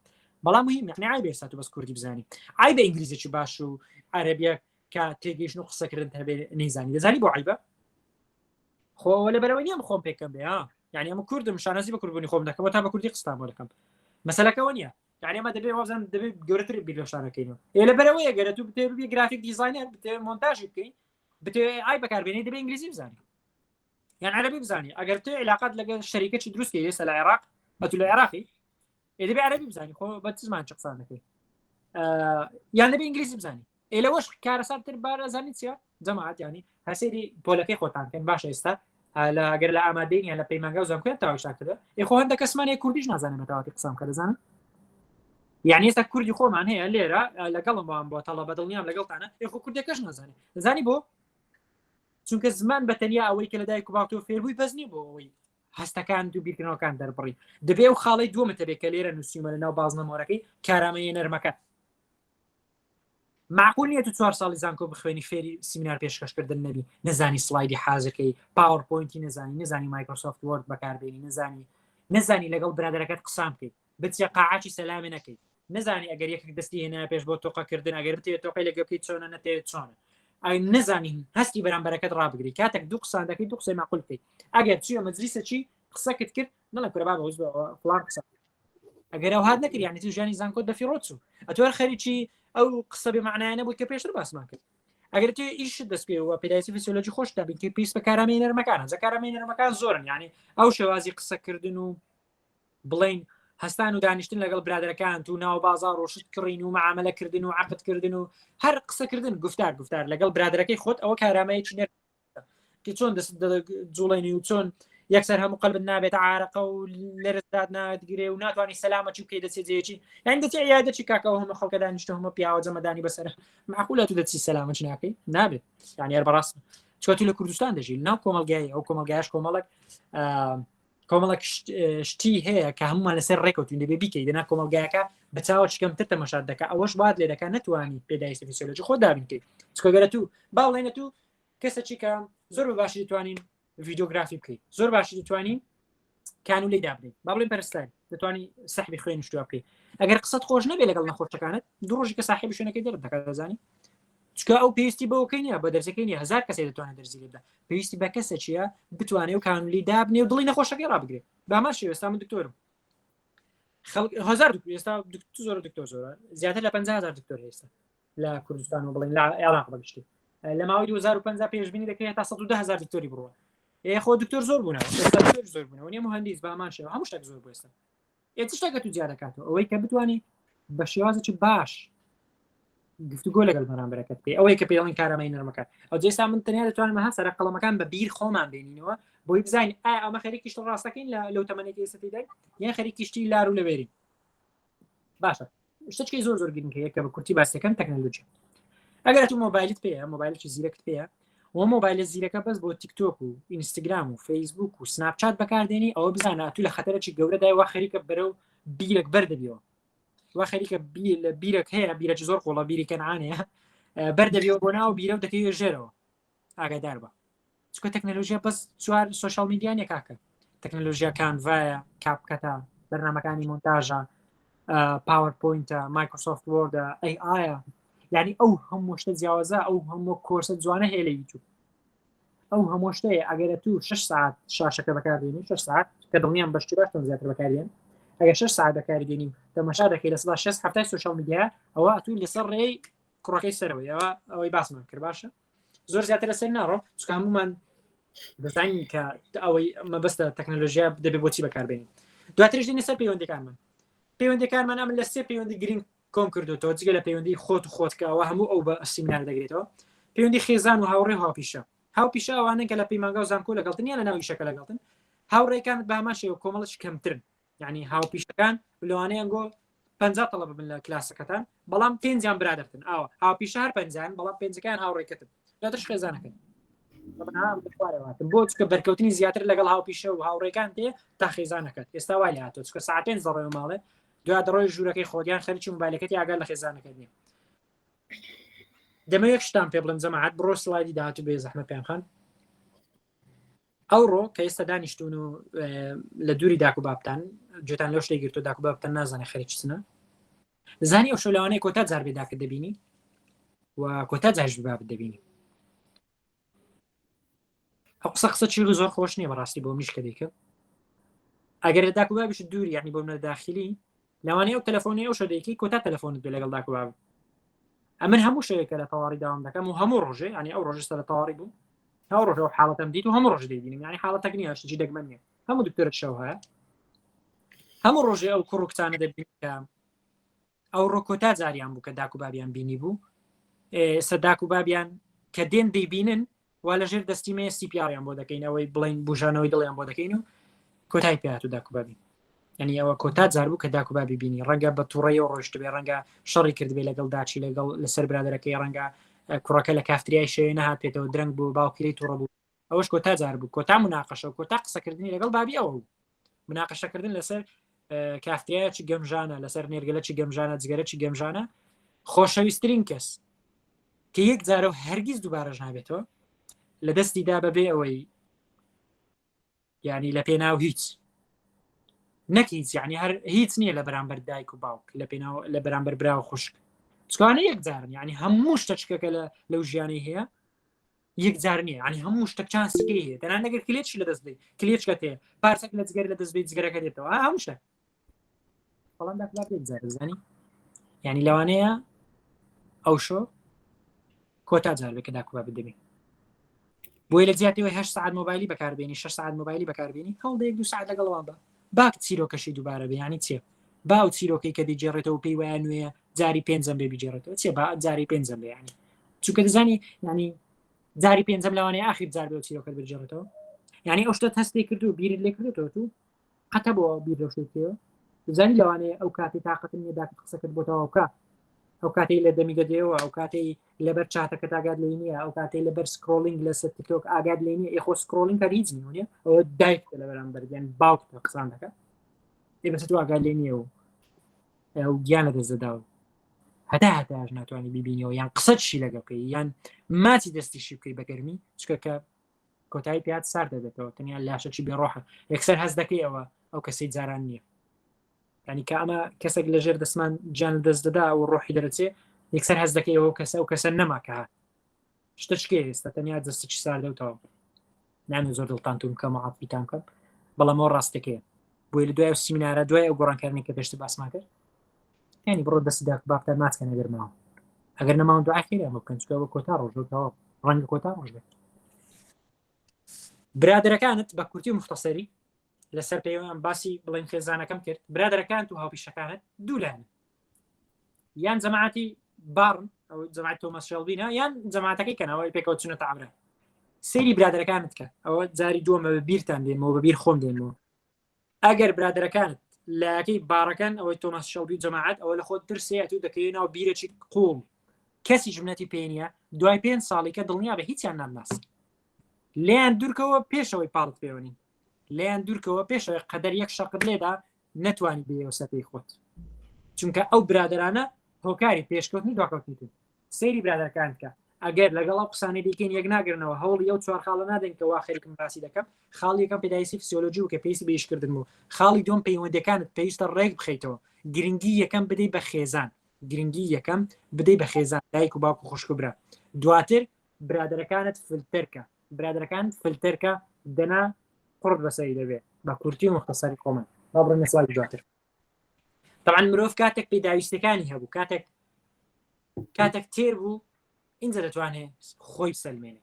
بەڵام مهم یعنی عیبە ئێستا تۆ بەس کوردی بزانی عیبە ئینگلیزیی باش و عەرەبیە کە تێگەیشتن و قسەکردن هەبێ نەیزانی دەزانی بۆ عیبە خۆ لە بەرەوە نییە خۆم پێکەم بێ ها یعنی ئەمە کوردم شانازی بە کوردبوونی خۆم دەکەم تا بە کوردی قستان بۆ دەکەم مەسەلەکەەوە نییە یعنی ئەمە دەبێ وازان دەبێت گەورەتر بیر لە شانەکەینەوە ئێ لە بەرەوەیە گەرە تو بتێ ببی graphic designer بتێ مۆنتاژی بکەی بتێ ئای بەکاربێنی دەبێ ئینگلیزی بزانی یان عەربی بزانی ئەگەر تێ علاقات لەگەڵ شەریکەی دروست کەی ئێستا لە عێراق بەتو لە عێراقی ئێ دەبێ عەربی بزانی خۆ بە چ زمان چ قسان دەکەی یان دەبێ ئینگلیزی بزانی ئێ لەوەش کارەساتتر بارزانی چیە جەماعەت ینی هەسێری پۆلەکەی خۆتان کەن باشە ئێستا لە گەر لە ئامادەین یان لە پەیمانگا و زانکۆیان تەواویشتان کردە ئێ خۆ هەندە کەسمان هەیە کوردیش نازانێت بەتەواوی قسان بکە دەزانن یعنی ئێستا کوردی خۆمان هەیە لێرە لەگەڵم وام بۆ تەڵە بە دڵنیام لەگەڵتانە ئێ خۆ کوردەکەش نازانێت دەزانی بۆ چونکە زمان بە تەنیا ئەوەی کە لە دایک و باوکتەوە فێربووی بەس نییە بۆ ئەوەی هەستەکان و بیرکردنەوەکان دەربڕی دەبێ و خاڵی دووەمە تەبێت کە لێرە نووسیومە لە ناو بازنە مۆرەکەی کارامەیە نەرمەکە معقول نییە تو چوار ساڵی زانکۆ بخوێنی فێری سیمینار پێشکەشکردن نەبی نەزانی slide ی حازرکەی PowerPoint ی نەزانی نەزانی Microsoft Word بەکاربێنی نەزانی نەزانی لەگەڵ برادەرەکەت قسان بکەیت بچیە قاعەکی سەلامێ نەکەیت نەزانی ئەگەر یەکێک دەستی هێنا پێش بۆ تۆقەکردن ئەگەر بتەوێت تۆقەی لەگە بکەیت چۆنە نەتەوێت چۆنە ئەی نەزانی هەستی بەرامبەرەکەت ڕابگری کاتێک دوو قسان دەکەی دوو قسەی ماقول بکەیت ئەگەر چیە مەجلیسە چی قسەکت کرد نەڵێم کورە بابە فڵان قسە ئەگەر ئەو هات نەکرد یعنی تو ژیانی زانکۆت بەفیڕۆ چوو ئەتوار خەریکی ئەو قسە بێ معنایانە بووی کە پێشتر باسمان کرد ئەگەر تێ ئیش دەست پێوە پێداویستی فیسیۆلۆژی خۆش دابین کە پێویست بە کارامەی نەرمەکانە جا کارامەی نەرمەکان زۆرن یعنی ئەو شێوازی قسەکردن و بڵین هەستان و دانیشتن لەگەڵ برادەرەکان و ناو بازار و شت کڕین و معاملەکردن و عقدکردن و هەر قسەکردن گفتار گفتار لەگەڵ برادەرەکەی خۆت ئەوە کارامەیەکی نەر کە چۆن دەست جوڵێنی و چۆن یەکسەر هەموو قەلبت نابێت عارەقە و لەرزدات نادگرێ و ناتوانانی سەلامەتی بکەی دەچێت جێکی یان دەچێت یا دەچی کاکەەوە هەمە خەڵکە دانیشتە هەمە پیاوە جەمەدانی بەسەر معقولە تو دەچی سەلامەتی ناکەی نابێت یان یار بەڕاست چۆتی لە کوردستان دەژی ناو کۆمەلگای ئەو کۆمەلگایش کۆمەڵک کۆمەڵک شتی هەیە کە هەمومان لەسەر ڕێکەوتین دەبێ بیکەی دەنا کۆمەلگایەکە بە چاوە کەمتر تەمەشات دەکە ئەوەش وات لێ دەکات نتوانانی پێداویستی فیسیۆلۆژی خۆ دابین بکەیت چکەگەرە تو باڵێنە تو کەسەکی کە زۆر بە باشی دەتوانین ڤیددیوگرافی بکەیت زۆر باشی دەتوانین کانولەی دابنێت با بڵێن پەرستاری دەتوانی سەحبی خوێن شتوا بکەیت ئەگەر قسەت خۆش نەبێ لەگەڵ نەخۆشەکانت دوو ڕۆژی کە ساحێبی شوێنەکەی دەرت دەکات دەزانی چکە ئەو پێویستی بەوەکەی نییە بە دەرزەکەی نیە هزار کەسێ دەتوانێت دەرزی لێ بدات پێویستی بە کەسە چییە بتوانێت و کانولی دابنێ و دڵی نەخۆشەکەی ڕابگرێت بامان شێوە ئێستا من دکتۆرم خەڵک هزار دکتۆر ئێستا دکتۆر زۆر دکتۆر زۆرە زیاتر لە 50000 دکتۆر هەیە لە کوردستان و بڵین لە عێراق بەگشتی لە ماوەی 2050 پێشبینی دەکرێت تا 110000 دکتۆری بڕوە ئێ خۆ دکتۆر زۆر بوونەوە دکتۆر زۆر بوونەوە نیە مهندیس بامان شێوە هەموو شتێک زۆر بوو ئێستا ئێ چ شتێکە تو جیا دەکاتەوە ئەوەی کە بتوانی بە شێوازێکی باش گفتوگۆ لەگەڵ بەرامبەرەکەت بکەی ئەوەی کە پێڵین کارامەی نەرمەکە ئەو جێسا من تەنیا دەتوانم ها سەر قەڵەمەکان بە بیر خۆمان بێنینەوە بۆی بزانین ئایا ئەمە خەریکی شتە ڕاستەکەین لە لەو تەمەنێکی ئێستا تێدای یان خەریکی شتی لار و لەوێرین باشە شتێکی زۆر زۆر گرنگ هەیە کە بە کورتی باسەکەم تەکنەلۆژیا ئەگەر تو مۆبایلت پێیە مۆبایلێکی زیرەکت پێیە و مۆبایلە زیرەکە بەس بۆ تیکتۆک و ئینستاگرام و فەیسبوک و سناپچات بەکاردێنی ئەوە بزانە تو لە خەتەرێکی گەورەدای وا خەریکە بەرەو بیرێک بەردەبیەوە وا خەریکە لە بیرێک هەیە بیرێکی زۆر قوڵە بیری کەنعانەیە بەردەبیەوە بۆ ناو بیرە و دەکەوێ ژێرەوە ئاگادار بە چکە تەکنەلۆژیا بەس چوار social media نیە کاکە تەکنەلۆژیا کانڤایە CapCut ە بەرنمەکانی مۆنتاژە PowerPoint ە Microsoft Word ە ئەی ئایا یعنی ئەو هەموو شتە جیاوازە ئەو هەموو کۆرسە جوانە هەیە لە یوتیوب ئەو هەموو شتەیە ئەگەرە تو 6 ساعت شاشەکە بەکاردێنی 6 ساعت کە دڵنیام بەشتی باشتان زیاتر بەکاردێن ئەگەر 6 ساعت بەکاردێنی و تەمەشا دەکەی لە سەدا 6 هەفتای social media ئەوە ئەتوو لەسەر ڕێی کوڕەکەی سەرەوە ئەوە ئەوەی باسمان کرد باشە زۆر زیاتر لەسەر ناڕۆ چکە هەمومان دەزانین کە ئەوەی مەبەستە تەکنەلۆژیا دەبێ بۆچی بەکاربێنین دواترش دێنە سەر پەیوەندەکانمان پەیوەندەکانمان ئەمن لە سێ پەیوەندی گرنگ کۆم کردوتەوە جگە لە پەیوەندی خۆت و خۆتکەوە هەموو ئەو بە سیمینار دەگرێتەوە پەیوەندی خێزان و هاوڕێ و هاوپیشە هاوپیشە ئەوانن کە لە پەیمانگا و زانکۆ لەگەڵتن یان لە ناو ئیشەکە لەگەڵتن هاوڕێکانت بە هەمان شێوە کۆمەڵش کەمترن یعنی هاوپیشەکان لەوانەیە گۆ پ تەڵە ببن لە کلاسەکەتان بەڵام پێنجیان برادرتن ئاوە هاوپیشە هەر پەنجان بەڵام پێنجەکان هاوڕێکەتن دواترش خێزانەکەن بۆ چکە بەرکەوتنی زیاتر لەگەڵ هاوپیشە و هاوڕێکان تێ تا خێزانەکەت ئێستا وای لە هاتۆ چکە ساعت پێنج دەڕۆی ماڵێ دو دەڕۆی ژوورەکەی خۆدیان خەریکی موبایلەکەتی ئاگار لە خێزانەکەت نییە دەمە یەک شتان پێ بڵێم جەماعەت بڕۆ سڵایدی داهاتوو بێ زەحمەت پێیان خان ئەوڕۆ کە ئێستا دانیشتون و لە دووری داک و بابتان جوتان لەو شتێک گرتو داک و بابتان نازانێ خەریک چنە. زانی ئەو شەو لەوانەیە کۆتا جار بێ داکت دەبینی و کۆتا جاش بابت دەبینی. ئەو قسە قسە چی زۆر خۆش نییە بەڕاستی بۆ منیش کە دەیکەم ئەگەر لە داک و بابیش دووری یعنی بۆ منە داخلی لەوانەیە ئەو تەلەفۆنی ئەو شەدەیەکی کۆتا تەلەفۆنت بێ لەگەڵ داک و باب ئەمن هەموو شەوێکە لە تەواڕی داوام دەکەم و هەموو ڕۆژێ ینی ئەو ڕۆژە لە تەواڕی بوو ئەو ڕۆژە ئەو حاڵەتەم دیت و هەموو ڕۆژ دەیبینم یعنی حاڵەتەک نییە شتێکی دەگمەن نییە هەموو دکتۆرە شەو هەیە هەموو ڕۆژێ ئەو کوڕ و کچانە دەبین کە ئەوڕۆ کۆتا جاریان بوو کە داک و بابیان بینی بوو ئێستا داک و بابیان کە دێن دەیبینن وا لەژێر دەستی مێ CPR یان بۆ دەکەین ئەوەی بڵین بژانەوەی دڵیان بۆ دەکەین و کۆتای پێات و داک و بابی یعنی ئەوە کۆتا جار بوو کە داک و بابی بینی ڕەنگە بە تووڕەیەوە ڕۆشت بێ ڕەنگە شەڕی کردبێ لەگەڵ داچی لەگەڵ لەسەر برادەرەکەی ڕەنگە کوڕەکە لە کافتریای شەوێ نەهات پێتەوە درەنگ بوو باوکی لێی تووڕە بوو ئەوەش کۆتا جار بوو کۆتا مناقەشە و کۆتا قسەکردنی لەگەڵ بابی ئەوە بوو مناقەشەکردن لەسەر کافتریایە چ گەمژانە لەسەر نێرگەلە چ گەمژانە جگەرە چ گەمژانە خۆشەویستترین کەس کە یەک جارە و هەرگیز دووبارەش نابێتەوە لە دەستی دا بەبێ ئەوەی یعنی لە پێناو هیچ نەک هیچ یعنی هەر هیچ نییە لە بەرامبەر دایک و باوک لە پێناو لە بەرامبەر برا و خوشک چکانە یەک جارن یعنی هەموو شتەچکەکە لە لەو ژیانی هەیە یەکجار نییە ینی هەموو شتێک چانسەکەی هەیە تەنان ئەگەر کلێچ لە دەست بی کلێچکە تێ پارچەک لە جگەر لە دەست بی جگەرەکە دێتەوە هەموو شتێک بەڵام داخلا یەکجار زانی یعنی لەوانەیە ئەو شۆ کۆتا جار بێ کە داکوبا بدەبی بۆیە لە جیاتیەوەی 8 ساعت مۆبایلی بەکاربێنی 6 ساعت مۆبایلی بەکاربێنی هەوڵدە یەک دو ساعت لەگەڵوان بە باک چیرۆکەشی دووبارە بێ ینی چیە با ئەو چیرۆکەی کە دەیگێڕێتەوە پێی وایە نوێیە جاری پێنجەم بێ بیگێڕێتەوە چیە با جاری پێنجەم بێ ینی چونکە دەزانی ینی جاری پێنجەم لەوانەیە ئاخیر جار بێ چیرۆکە بگێڕێتەوە یعنی ئەو شتە هەستی کردو بیرت لێ کردوتەوە تو قەتە بۆ بیر لەو شتێک بکەیەوە دەزانی لەوانەیە ئەو کاتی تاقەتم نییە داکت قسەکەت بۆ تەواو بکە ئەو کاتەی لە دەمی دەدەیەوە ئەو کاتەی لەبەر چاتەکە ئاگات لێ نییە ئەو کاتەی لەبەر scrolling لەسەر تیکتۆک ئاگات لێ نییە ئێخۆ scrolling هەر هیچ نییە ئەوە دایک لە بەرامبەر یان باوکت قسان دەکە ئێ بەس تۆ ئاگات لێ نییە و ئەو گیان لە دەست دەدا و هەتا هەتاش ناتوانانی ببینیەوە یان قسەشی لەگەڵ بکەی یان ماچی دەستیشی بکەی بە گەرمی چکە کە کۆتایی پیات سارد دەبێتەوە تەنیا لاشەکی بێڕۆحە یەکسەر هەست دەکەی ئەوە ئەو کەسەی جاران نییە ینی کە ئەمە کەسێک لەژێر دەستمان گیان دەست دەدا و ڕۆحی دەرەچێ یەکسەر هەست دەکەی ئەو کەسە ئەو کەسە نەما کە هات شتە شکێ ئێستا تەنیا دەستێکی ساردە و تەواو نامێ زۆر دڵتان تون بکەم و عاتفیتان بکەم بەڵام ئەوە ڕاستەکەیە بۆیە لە دوای ئەو سیمینارە دوای ئەو گۆڕانکاریانەی کە پێشتر باسمان کرد یعنی بڕۆ دەستی داک بافتان ماچکەن ئەگەر ماوە ئەگەر نەماون دوعای خێریان بۆ بکەن چونکە ئەوە کۆتا ڕۆژە و تەواو ڕەنگە کۆتا ڕۆژ بێت برادەرەکانت بە کورتی و مختصری لەسەر پێوان باسی بڵێن خێزانەکەم کرد برادەرەکانت و هاوپیشەکانت دوو لایەن یان جەماعەتی باڕن ئەو جەماعەت تۆماس شێڵبینە یان جەماعەتەکەی کەنەوەی پێکەوە چونەتە عەمرە سەیری برادەرەکانت کە ئەوە جاری دووەمە بە بیرتان دێنمەوە بە بیر خۆم دێنمەوە ئەگەر برادەرەکانت لایەکەی باڕەکەن ئەوەی تۆماس شێڵبی و جەماعەت ئەوە لە خۆت ترسێت و دەکەوی ناو بیرێکی قوڵ کەسی ژمنەتی پێ نییە دوای پێ ساڵی کە دڵنیا بە هیچیان نامناسی لێیان دوورکەوە پێشەوەی پاڵت پێوەنین لێیان دوورکەوە پێشەوەی قەدەر یەک شەقت لێدا نەتوانی بێیەوە سەر پێی خۆت چونکە ئەو برادرانە هۆکاری پێشکەوتنی دواکەوتنی تون سەیری برادەرەکان بکە ئەگەر لەگەڵ ئەو قسانەی دیکەین یەک ناگرنەوە هەوڵی ئەو چوار خاڵە نادەن کە وا خەریکم باسی دەکەم خاڵی یەکەم پێداویستی فسیۆلۆجی و کە پێویستی بە ئیشکردن بوو خاڵی دووەم پەیوەندەکانت پێویستە ڕێک بخەیتەوە گرنگی یەکەم بدەی بە خێزان گرنگی یەکەم بدەی بە خێزان دایک و باوک و خوشک و برا دواتر برادەرەکانت فلتەرکە برادەرەکانت فلتەرکە دەنا قڕت بەسەری دەبێ بە کورتی و مختصری خۆمان با بڕۆینە سڵاوی دواتر طبعا مرۆڤ کاتێک پێداویستەکانی هەبوو کاتێک کاتێک تێر بوو اینجا دەتوانێت خۆی سەلمێنێ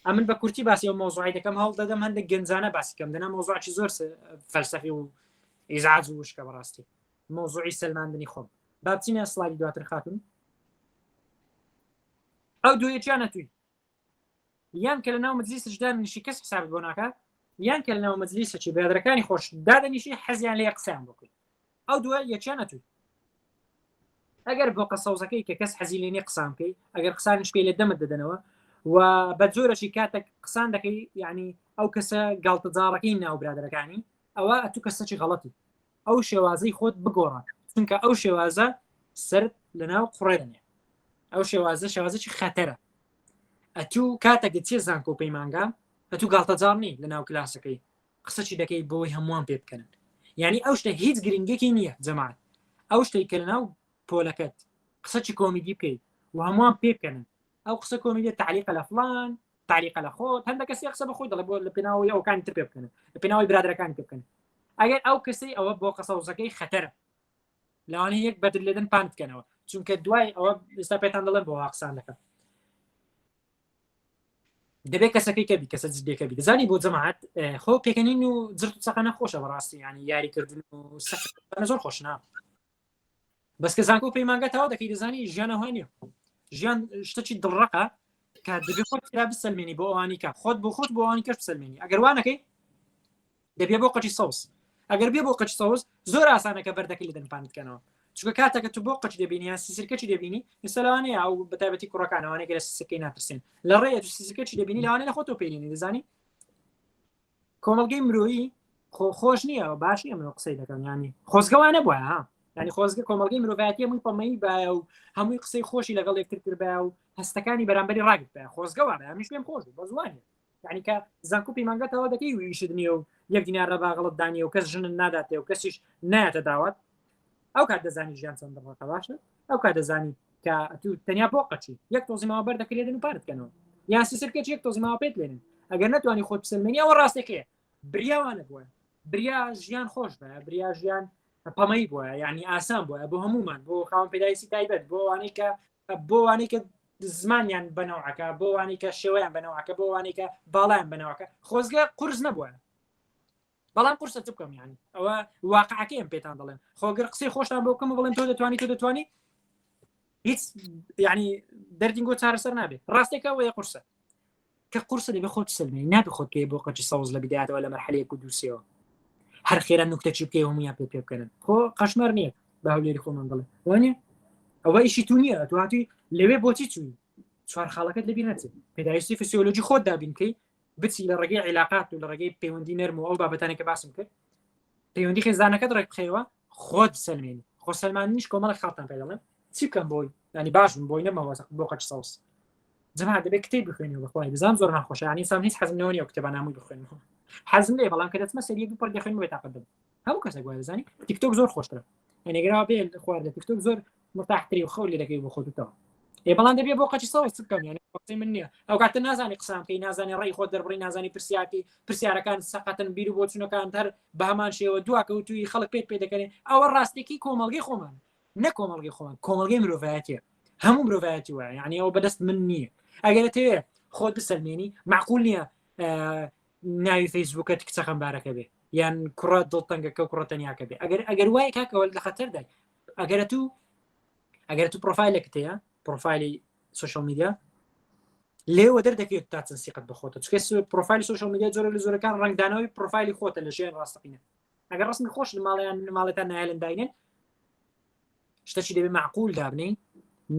ئەمن بە کورتی باسی ئەو مۆزوعی دەکەم هەوڵ دەدەم هەندێک گەنجانە باسی کەم دەنا مۆزوعی زۆر فەلسەفی و ئیزعاج و وشکە بەڕاستی مۆزوعی سەلماندنی خۆم با بچینە سڵاوی دواتر خاتون ئەو دویەکیان نەتوی یان کە لە ناو مەجلیسش دانیشی کەس حسابت بۆ ناکات یان کە لە ناو مەجلیسەکی برادەرەکانی خۆش دادەنیشی حەزیان لێ قسەیان بۆ بکەی ئەو دووە یەکیان ئەتوی ئەگەر بۆقە سەوزەکەی کە کەس حەزی لێ نییە قسان بکەی ئەگەر قسانش بکەی لە دەمت دەدەنەوە و بە جۆرەشی کاتێک قسان دەکەی یعنی ئەو کەسە گاڵتەجاڕەکەی ناو برادەرەکانی ئەوە ئەتو کەسەکی غەڵەتی ئەو شێوازەی خۆت بگۆڕە چونکە ئەو شێوازە سرت لەناو قوڕێ دەنێ ئەو شێوازە شێوازێکی خەتەرە ئەتوو کاتێک دەچێ زانکۆ پەیمانگا ئەتوو گاڵتەجاڕ نی لە ناو کلاسەکەی قسەچی دەکەی بۆی هەمووان پێ بکەنن یعنی ئەو شتە هیچ گرنگێکی نییە جەماعەت. ئەو شتێک کە لەناو پۆلەکەت قسەی کۆمیدی بکەیت و هەمووان پێ بکەنن، ئەو قسە کۆمیدیە تعلیقە لە فلان، تعلیقە لە خۆت. هەندێک کەسی قسە بە خۆی دەڵێ بۆ لە پێناوی ئەوکانی تر پێ بکەنن، لە پێناوی برادەرەکانی پێ بکەنن. ئەگەر ئەو کەسەی ئەوە بۆ قەسەوزەکەی خەتەرە، لەوانەیە یەک بەدر لێدەن پان بکەنەوە، چونکە دوای ئەوە ئێستا پێتان دەڵێن بۆ قسان دەکەم. دەبێت کەسەکەی کەبی کەسە جدێکە بی دەزانی بۆ جەماعەت خۆ پێکەنین و جرت و چەقەنە خۆشە بەڕاستی، ینی یاریکردن و زۆر خۆش نا، بەس کە زانکۆ پەیمانگە تەواو دەکەی دەزانی ژیانەوە نییە. ژیان شتەکی دڵڕەقە کە دەبێت خۆت تیا بسەلمێنی بۆ ئەوانی کە خۆت بۆ خۆت بۆ ئەوانی کەش بسەلمێنی. ئەگەر وانەکەی دەبێ بۆ قەچی سەوز. ئەگەر بێ بۆ قەچ سەوز زۆر ئاسانە کە بەردەکەی لە دەنپانت بکەنەوە، چونکە کاتێکە تو بۆ قەچ دەبینی یان سیسرکەچی دەبینی، ئێستا لەوانەیە ئەو بەتایبەتی کوڕەکان ئەوانەی کە لە سیسرکەی ناترسێن لە ڕێیە تو سیسرکەچی دەبینی لەوانەیە لە خۆتەوە پێلێنی. دەزانی کۆمەڵگەی مرۆیی خۆ خۆش نییە، باش نییە من قسەی دەکەم، ینی خۆزگەوانە بووە ها، ینی خۆزگە کۆمەڵگەی مرۆڤایەتی هەمووی پەمەیی باە و هەمووی قسەی خۆشی لەگەڵ یەکتر کردبایە و هەستەکانی بەرامبەری ڕاگرتبایە. خۆزگەوانە هەمیش پێم خۆش بوو، بە زوانیە یعنی کە زانکۆ پەیمانگە تەواو دەکەی و ئیشت نییە و یەک دینار لە باغڵت دانیە و کەس ژنت ناداتێ و کەسیش نایەتە داوات، ئەو کات دەزانی ژیان چەند دڕەقە. باشە ئەو کات دەزانی کە تو تەنیا بۆ قەچی یەک تۆزی ماوە بەر دەکرێتن و پارت کەنەوە، یان سیسرکەچ یەک تۆزی ماوە پێت لێنن ئەگەر نەتوانی خۆت بسەلمێنی. ئەوە ڕاستەکەیە. بریاوانە بووە، بریا ژیان خۆش بە، بریا ژیان پەمەی بووە، یعنی ئاسان بووە بۆ هەمومان، بۆ خاوەن پێداویستی تایبەت، بۆ ئەوانەی کە بۆ وانەی کە زمانیان بەنەوەکە، بۆ وانەی کە شێوەیان بەنەوەکە، بۆ وانەی کە باڵیان بەنەوەکە. خۆزگە قرس نەبووە، بەڵام قورسە چ بکەم، یعنی ئەوە واقعەکەیم پێتان دەڵێن. خۆگر قسەی خۆشتان بۆ بکەم و بڵێم تۆ دەتوانی، تۆ دەتوانی، هیچ یعنی دەردینگۆ چارەسەر نابێت. ڕاستێکە ئەوەیە قورسە، کە قورسە دەبێ خۆت سلمێنی، نابێ خۆت پێ بۆ قەچی سەوز لە بدایەتەوە لە مەرحەلەیەک و دووسێەوە هەر خێرا نوکتەچی بکەی هەمویان پێ پێ بکەنن. خۆ قەشمەر نییە بە هەولێری خۆمان دەڵێ وانە، ئەوە ئیشی تو نییە، تو هاتووی لەوێ بۆچی چووی؟ چوار خاڵەکەت لەبیر نەچێت، پێداویستی فسیۆلۆژی خۆت دابین بکەی، بچی لە ڕێگەی عیلاقات و لە ڕێگەی پەیوەندی نەرم و ئەو بابەتانە کە باسم کرد، پەیوەندی خێزانەکەت ڕێک بخەیەوە، خۆت بسەلمێنی. خۆ سەلماندنیش کۆمەڵێک خاڵتان پێ دەڵێم چی بکەم بۆی ینی باش بم بۆی نەمەوە بۆ قەچ سەوز. جەماعەت دەبێت کتێب بخوێنەوە، بەخوای بزانم زۆر ناخۆشە، یعنی سام هیچ حەزم لەوە نییە کتێبە نامووی بخوێنمەوە، حەزم لێ بەڵام کە دەچمە سەر یەک دوو پەڕ دەخوێنمەوە بێتاقەت دەبم. هەموو کەسێک وایە دەزانی تیکتۆک زۆر خۆشترە، یعنی گەرا بێ خوارد لە تیکتۆک زۆر مرتاحتری و خەو لێ دەکەی بۆ خۆتەوە. ئێ بەڵام دەبێ بۆ قەچی سەوز چ بکەم، یعنی قسەی من نییە. ئەو کاتە نازانی قسان بکەی، نازانی ڕێی خۆت دەربڕی، نازانی پرسیارکەی، پرسیارەکان سەقەتن، بیر و بۆچوونەکان هەر بە هەمان شێوە دواکەوتووی، خەڵک پێت پێ دەکەنێ. ئەوە ڕاستێکی کۆمەڵگەی خۆمان، نە کۆمەڵگەی خۆمان، کۆمەڵگەی مرۆڤایەتیە، هەموو مرۆڤایەتی وایە، یعنی ئەوە بەدەست من نییە. ئەگەر تەوێ خۆت بسەلمێنی معقول نییە ناوی فەیسبووکەت کچە خەمبارەکە بێ یان کوڕە دڵتەنگەکە و کوڕە تەنیاکە بێ. ئەگەر وایە کاکەوە لە خەتەردای. ئەگەر تو ئەگەر تو پرۆفایلێکت هەیە، پرۆفایلی social media لێوە دەردەکەوێت تا چەند سیقەت بەخۆتە، چونکە پرۆفایلی social media جۆرە لە زۆرەکان ڕەنگدانەوەی پرۆفایلی خۆتە لە ژیان ڕاستەقینە. ئەگەر ڕسمی خۆش لە ماڵیان ماڵەکان نایلن داینێن، شتەکی دەبێ معقول دابنێی،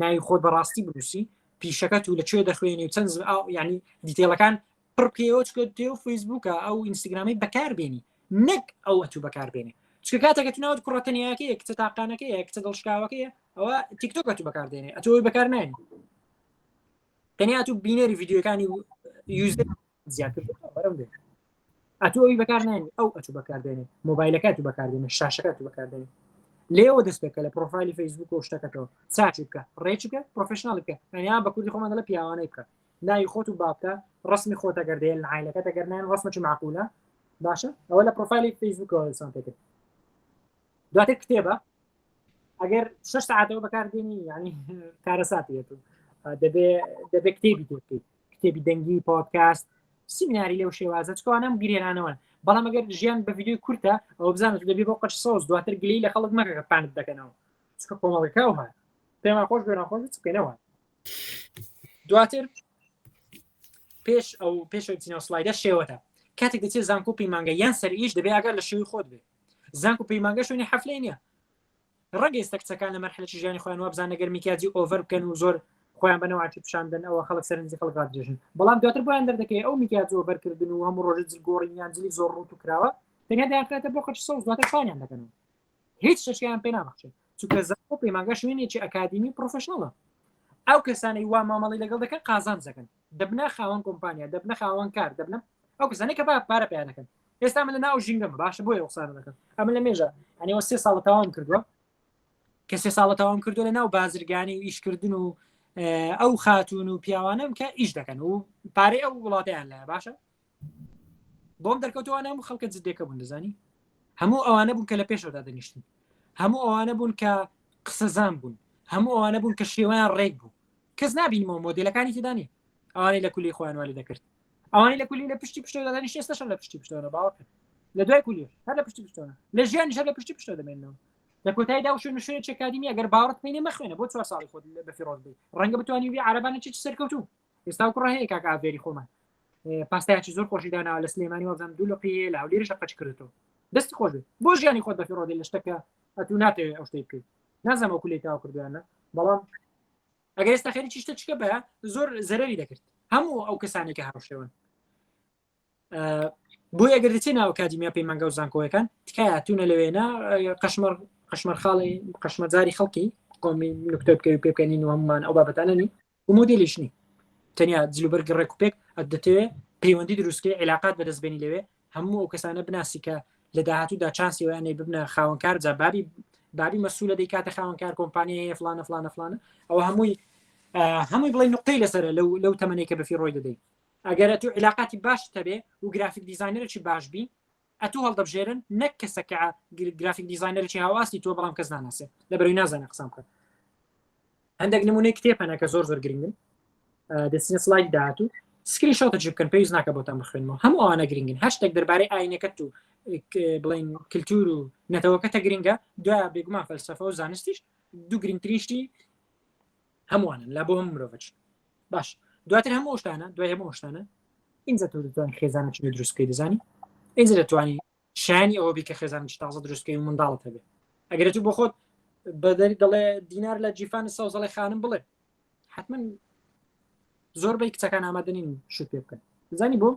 ناوی خۆت بەڕاستی بنووسی، پیشەکەت و لە کوێ دەخوێنی و چەند ینی detail ەکان پڕ بکەیەوە، چکە تێ و فەیسبووکە ئەو ئینستاگرامی بەکاربێنی نەک ئەو ئەتوو بەکاربێنێ. چکە کاتێکە تو ناوت کوڕە تەنیاکەیە، کچە تاقانەکەیە، کچە دڵشکاوەکەیە، ئەوە تیکتۆک ئەتوو بەکاردێنێ، ئەتۆ بەکار نایەنی، تەنیا تو بینەری ڤیدیۆکانی user زیاتر بەرەم دێ، ئەتوو ئەوی بەکار نایەنی، ئەو ئەتوو بەکاردێنێ، مۆبایلەکە تو بەکاردێنێ، شاشەکە تو بەکاردێنێ. لێوە دەست پێکە لە پرۆفایلی فەیسبوک و شتەکەتەوە چاکی بکە، ڕێکی بکە، professional بکە، یان بە کوردی خۆمان دەڵێ پیاوانەی بکە. ناوی خۆت و بابکە، ڕسمی خۆتە گەردێ لە عایلەکەت ئەگەر نایەن ڕسمێکی معقولە باشە. ئەوە لە پرۆفایلی فەیسبوکەوە دەستمان پێکرد. دواتر کتێبە، ئەگەر 6 ساعتەوە بەکاردێنی یعنی کارەساتیەت و دەبێ دەبێ کتێبی تێ بکەیت، کتێبی دەنگی، پۆدکاست، سیمیناری لەو شێوازە، چکوانم گرێنانەوە. بەڵام ئەگەر ژیان بە ڤیدیۆی کورتە ئەوە بزانە دەبێ بۆ قەچ سەوز، دواتر گلەیی لە خەڵک مەکە کە پانت دەکەنەوە، چونکە کۆمەڵگەکە ئەو هەیە، پێمان خۆش بێ ناخۆش بێ، چ بکەینەوە. دواتر پێش ئەو پێش چینەوە سلایدە شێوەتە کاتێک دەچێت زانکۆ پەیمانگە یان سەر ئیش دەبێ ئەگەر لە شێوی خۆت بێ. زانکۆ پەیمانگە شوێنی حەفلەی نییە. ڕەنگە ئێستا کچەکان لە مەرحەلەی ژیانی خۆیان وابزانن ئەگەر میکیاجی over بکەن و زۆر خۆیان بە نەواتی پیشاندن ئەوە خەڵک سەرنجی خەڵک ڕادرێژن، بەڵام دواتر بۆیان دەردەکەوێت ئەو میکیاج over کردن و هەموو ڕۆژە جل گۆڕین یان جلی زۆر ڕووت و کراوە تەنیا دەیانخاتە بۆ قەچ سەوز، دواتر فانیان دەکەنەوە، هیچ شتێکیان پێ نابەخشێت، چونکە زانکۆ پەیمانگە شوێنێکی ئەکادیمی professional ە. ئەو کەسانەی وا مامەڵەی لەگەڵ دەکەن قازانج دەکەن، دەبنە خاوەن کۆمپانیا، دەبنە خاوەن کار، دەبنە ئەو کەسانەی کە پارە پیا دەکەن. ئێستا من لە ناو ژینگەمە باشە، بۆیە قسانە دەکەم. ئەمن لە مێژە یعنی ئەوە سێ ساڵە تەواوم کردووە. کە سێ ساڵە تەواوم کردو لە ناو بازرگانی و ئیشکردن و ئەو خاتون و پیاوانم کە ئیش دەکەن و پارەی ئەو وڵاتیان لە باشە بۆم دەرکەوتوانە هەموو خەڵکە جدێکە بوون دەزانی هەموو ئەوانە بوون کە لە پێشەوەدا دەنیشتن هەموو ئەوانە بوون کە قسەزان بوون هەموو ئەوانە بوون کە شێوەیان ڕێک بوو کەس نبینمەوە مۆدلەکانی تێدانی ئەوانەی لە کولی خۆیان والی دەکرد ئەوانەی لە کولی لە پشتی پشتەوە دەدانیش ئێستاشە لە پشتی پشتەوە باوەڕ لە دوای کولی هەر لە پشتی پشتەوە لە ژیانیش هەر لە پشتی پشتەوە دەمێنەوە لە کۆتاییدا و شوێن شوێن چەکادیمی ئەگەر باوەڕت پێ مەخوێنە بۆ چوار ساڵی خۆت بە فیڕۆ بدەیت ڕەنگە بتوانانی بی عربانە چی سەرکەوتوو ئێستا کوڕە هەیە کاک ئاڤێری خۆمان پاستایکی زۆر خۆشی داناوە لە سلێمانی وابزانم دوو لقی هەیە لە هەولێریش لە قەچ کردێتەوە دەستی خۆش بێت بۆ ژیانی خۆت بە فیڕۆ دەی لە شتەکە ئەتوو ناتەوێت ئەو شتەی بکەیت نازانم ئەو کولەی تەواو کردویانە بەڵام ئەگەر ئێستا خەریکی شتە چکە بە زۆر زەرەری دەکرد هەموو ئەو کەسانێک کە هاوشێوەن بۆی ئەگەر دەچێ ناو ئەکادیمیا پەیمانگا و زانکۆیەکان تکایە تونە لەوێنە قەشمەر قەشمەر خاڵی قەشمەجاری خەڵکی قۆمی نکتە بکەوی پێ بکەنین و هەمومان ئەو بابەتانە نین و مۆدێلیش نی تەنیا جلوبەرگی ڕێک و پێک دەتەوێ پەیوەندی دروستکەی عیلاقات بەدەست بێنی لەوێ هەموو ئەو کەسانە بناسی کە لە داهاتوودا چانسی ویانەی ببنە خاوەنکار جا بابی بابی مەسوولە دەیکاتە خاوەنکار کۆمپانیای هەیە فلانە فلانە فلانە ئەوە هەمووی هەمووی بڵێ نقطەی لەسەرە لەو لەو تەمەنێک کە بەفی ڕۆی دەدەی ئەگەر ئەتوو عیلاقاتی باش هەبێ و graphic designer ێکی باش بی ئەتوو هەڵدەبژێرن نەک کەسەکە graphic designer ێکی هاواستی تۆ بەڵام کەس ناناسێ لەبەرەوەی نازانێ قسان بکات هەندێک نمونەی کتێب هەنە کە زۆر زۆر گرنگن دەچینە سلاید داهاتوو screenshot ە جی بکەن پێویست ناکە بۆتان بخوێنمەوە هەموو ئەوانە گرنگن هەر شتێک دەربارەی ئاینەکەت و بڵین کللتور و نەتەوەکەتە گرنگە دوای بێگومان فەلسفە و زانستیش دوو گرنگترین شتی هەمووانن لا بۆ هەموو مرۆڤچ باش دواتر هەموو شتانە دوای هەموو شتانە ئینجا تۆ دەتوانی خێزانێکی نوێ دروست بکەی دەزانی ئینجا دەتوانی شایانی ئەوە بی کە خێزانێکی تازە دروست بکەی و منداڵت هەبێ ئەگەر تو بۆ خۆت بەدەری دەڵێ دینار لە جیفان سەوزەڵی خانم بڵێ حتمما زۆربەی کچەکان ئامادە نین شوت پێ بکەن دەزانی بۆ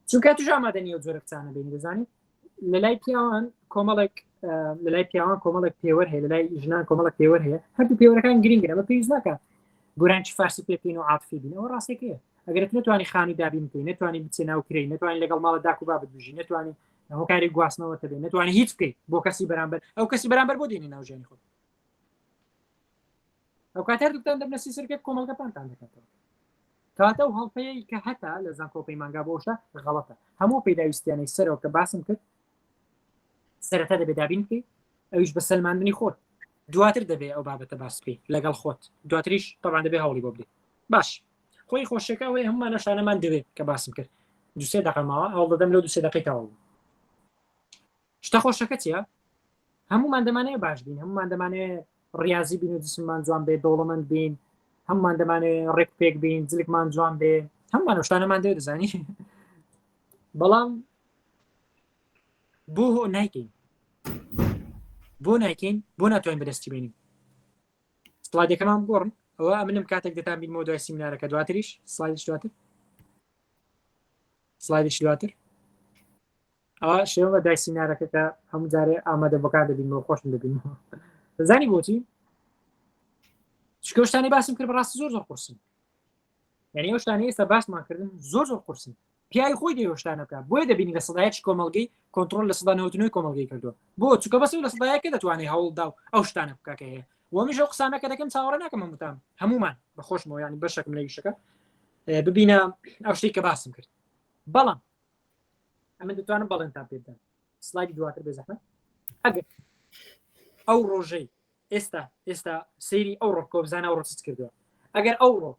چونکە توش ئامادە نیە جۆرە کچانە بینی دەزانی لە لای پیاوان کۆمەڵێک لە لای پیاوان کۆمەڵێک پێوەر هەیە لە لای ژنان کۆمەڵک پێوەر هەیە هەردوو پێوەرەکان گرنگن ئەمە پێویست ناکە گۆرانچی فارسی پێ بکەین و عاتفی بین ئەوە ڕاستێکەیە ئەگەر نتوانی خانی دابین بکەی نتوانی بچێ ناو کرێی نتوانی لەگەڵ ماڵە داک و بابت بژی نتوانی هۆکاری گواستنەوە تەبێ نتوانی هیچ بکەیت بۆ کەسی بەرامبەر ئەو کەسی بەرامبەر بۆ دێنی ناو ژیانی خۆت ئەو کات هەردووکتان دەبنە سیسرکە کۆمەڵگە پانتان دەکاتەوە کەواتە ئەو هەڵپەیەی کە هەتا لە زانکۆ پەیمانگا بۆ شتە غەڵەتە هەموو پێداویستیانەی سەرەوە کە باسم کرد سەرەتا دەبێت دابین بکەیت ئەویش بە سەلماندنی خۆت دواتر دەبێ ئەو بابەتە باس بکەیت لەگەڵ خۆت دواتریش طبعا دەبێ هەوڵی بۆ بدەیت باش خۆی خۆشەکە ئەوەی هەمومان شانەمان دەوێت کە باسم کرد دوسێ دقە ماوە هەوڵ دەدەم لەو دوسێ دقەی تەواو شتە خۆشەکە چییە هەمومان دەمانەیە باش بین هەمومان دەمانەیە ڕاضی بین و جسممان جوان بێ دەوڵەمەند بین هەمومان دەمانەیە ڕێک پێک بین جلکمان جوان بێ هەمومان شتانەمان دەوێت دەزانی بەڵام بۆ هۆ نایکەین بۆ نایکەین بۆ ناتوانین بەدەستی بێنین سڵایدەکەمان بگۆڕن ئەوە ئەمنم کاتێک دەتان بینمەوە دوای سیمینارەکە دواتریش سڵایدش دواتر سڵایدش دواتر ئەوە شێوە بە دوای سیمینارەکە کە هەموو جارێ ئامادە بەکار دەبینەوە خۆشم دەبینەوە زانی بۆچی شکۆشتانی باسم کرد بەڕاستی زۆر زۆر قورسن یعنی ئەو شتانەی ئێستا باسمان کردن زۆر زۆر قورسن پیاوی خۆی دەیەوێت ئەو شتانە بکات بۆیە دەبینی لە سەدایەکی کۆمەڵگەی کۆنترۆل لە 99 کۆمەڵگەی کردووە بۆ چونکە بەس لە سەدایەکە دەتوانێت هەوڵدا و ئەو شتانە بکا کە هەیە وە منیش ئەو قسانە کە دەکەم چاوەڕێ ناکەم هەمووتان هەمومان بە خۆشمەوە ینی بەشێکم لە ئیشەکە ببینە ئەو شتێک کە باسم کرد بەڵام ئەمن دەتوانم بەڵێنتان پێ بدەم سلایدی دواتر بێ زەحمەت ئەگەر ئەو ڕۆژەی ئێستا ئێستا سەیری ئەو ڕۆ بکە بزانە ئەو ڕۆ کردووە ئەگەر ئەو ڕۆ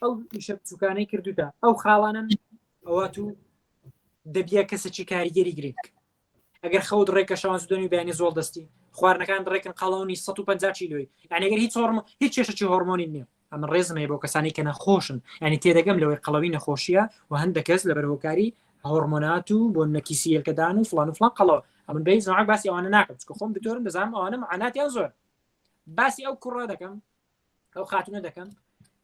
ئەو ئیشە بچووکانەی کردوتە ئەو خاڵانن ئەوە تو دەبیە کەسێکی کاریگەری گرنگ ئەگەر خەوت ڕێکە شەوان زودۆنی بەیانی زۆڵ دەستی خواردنەکان ڕێکن قەڵەونی 150 کیلۆی یعنی ئەگەر هیچ هۆرمۆ هیچ کێشەکی هۆرمۆنی نییە ئەمە ڕێزم هەیە بۆ کەسانی کە نەخۆشن ینی تێدەگەم لەوەی قەڵەوی نەخۆشیە و هەندێک کەس لەبەر هۆکاری هۆرمۆنات و بۆ نەکیسی هێلکەدان و فلان و فلان قەڵەوە ئەمن بە هیچ نوعێک باسی ئەوانە ناکەم چونکە خۆم دکتۆرم دەزانم ئەوانە معاناتیان زۆر باسی ئەو کوڕە دەکەم ئەو خاتونە دەکەم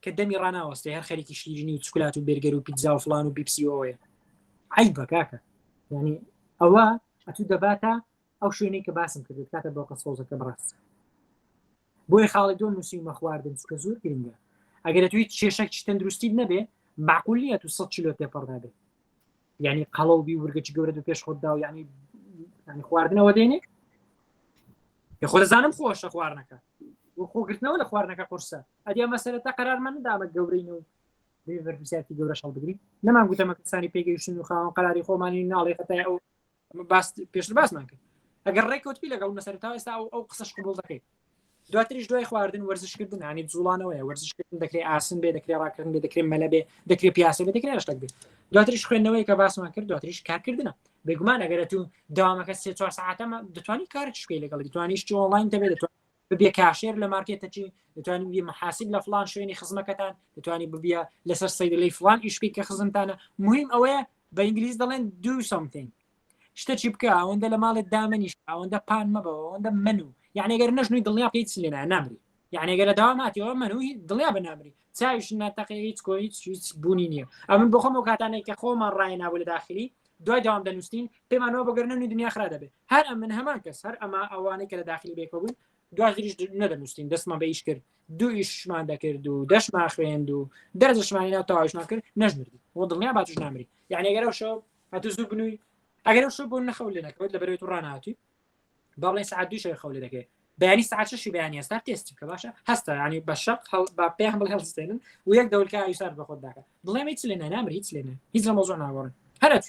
کە دەمی ڕناوەستێ هەر خەریکی شیرینی و چکلات و بێرگەر و پیتزا و فلان و بیپسی ئەوەیە عیبە کاکە یعنی ئەوە ئەتوو دەباتە ئەو شوێنەی کە باسم کرد کاتە بۆقە سەوزەکە بڕاست بۆیە خاڵی دوم نووسیومە خواردن چکە زۆر گرنگە ئەگەر توی کێشەک تەندروستیت نەبێ معقول نییە تو 100 کیلۆ تێپەڕ نابێ یعنی قەڵەو بی ورگەکی گەورە دو پێش خۆت دا و یعنی یعنی خواردنەوە دێنێ. خۆ دەزانم خۆشە خواردنەکە و خۆگرتنەوە لە خواردنەکە قورسە ئەدی ئەمە سەرەتا قەرارمان نەدامە گەورەین و بێ بەرپرسیارەتی گەورەش هەڵبگرین نەمان گوتەمە کەسانی پێگەیشتن و خاوەن قەراری خۆمانی ناڵێ خەتای ئەو باس پێشتر باسمان کرد ئەگەر ڕێکەوتبی لەگەڵ مەسەرتا ئێستا ئەو ئەو قسەش قبوڵ دەکەیت دواتریش دوای خواردن وەرزشکردن ینی جوڵانەوەیە وەرزشکردن دەکرێت ئاسن بێ دەکرێت ڕاکردن بێ دەکرێت مەلە بێ دەکرێت پیاسە بێ دەکرێت شتێک بێ دواتریش خوێندنەوەی کە باسمان کرد دواتریش کارکردنە بێگومان ئەگەر تو داوامەکە سێ چوار ساعتە دەتوانی کارت بکەی لەگەڵ دەتوانیش ئۆنلاین دەبێت دەتوانی ببیە cashier لە مارکێتەکی دەتوانی ببیە محاسب لە فلان شوێنی خزمەکەتان دەتوانی ببیە لەسەر سەیدلەی فلان ئیش بکەی کە خزمتانە مهم ئەوەیە بە ئینگلیز دەڵێن do something شتەکی بکە ئەوەندە لە ماڵێت دامەنیش ئەوەندە پان مەبەوە ئەوەندە منو یعنی گەر نەژنوی دڵنیا بکەیت هیچ لێ نامری یعنی گەر لە داوام هاتیەوە منو دڵنیا بە نامری چاویش ناتەقێ هیچ کۆ هیچ هیچ بوونی نییە ئەمن بۆ خۆم ئەو کاتانێک کە خۆمان ڕایەنابوو لە داخلی دوای داوام دەنووسین پێمانەوە بەگەرنەنی دنیا خرا دەبێت هەر ئەمن هەمان کەس هەر ئەمە ئەوانەی کە لە داخلی بێکەوە بوون دواتریش نەدەنووسین دەستمان بە ئیش کرد دوو ئیشمان دەکرد و دەشمان خوێند و دەرزشمانی ناو تەواویشمان کرد نەژمردی و دڵنیا باتوش نامری یعنی ئەگەر ئەو شەو هەتو زوو بنووی ئەگەر ئەو شەو بۆ نەخەو لێ نەکەوت لە بەرەوەی تو ڕانهاتی با بڵێن سەعات دوو شەوی خەو لێ دەکەی بەیانی سەعات شەشی بەیانی هەستا تێستی بکە باشە هەستە ینی بە شەق هەڵ با پێیان بڵێ هەڵستێنن و یەک دەولکە ئایسار بە خۆت داکە دڵێم هیچ لێ نامری هیچ لێ هیچ لە مۆزۆ ناگۆڕن هەرەت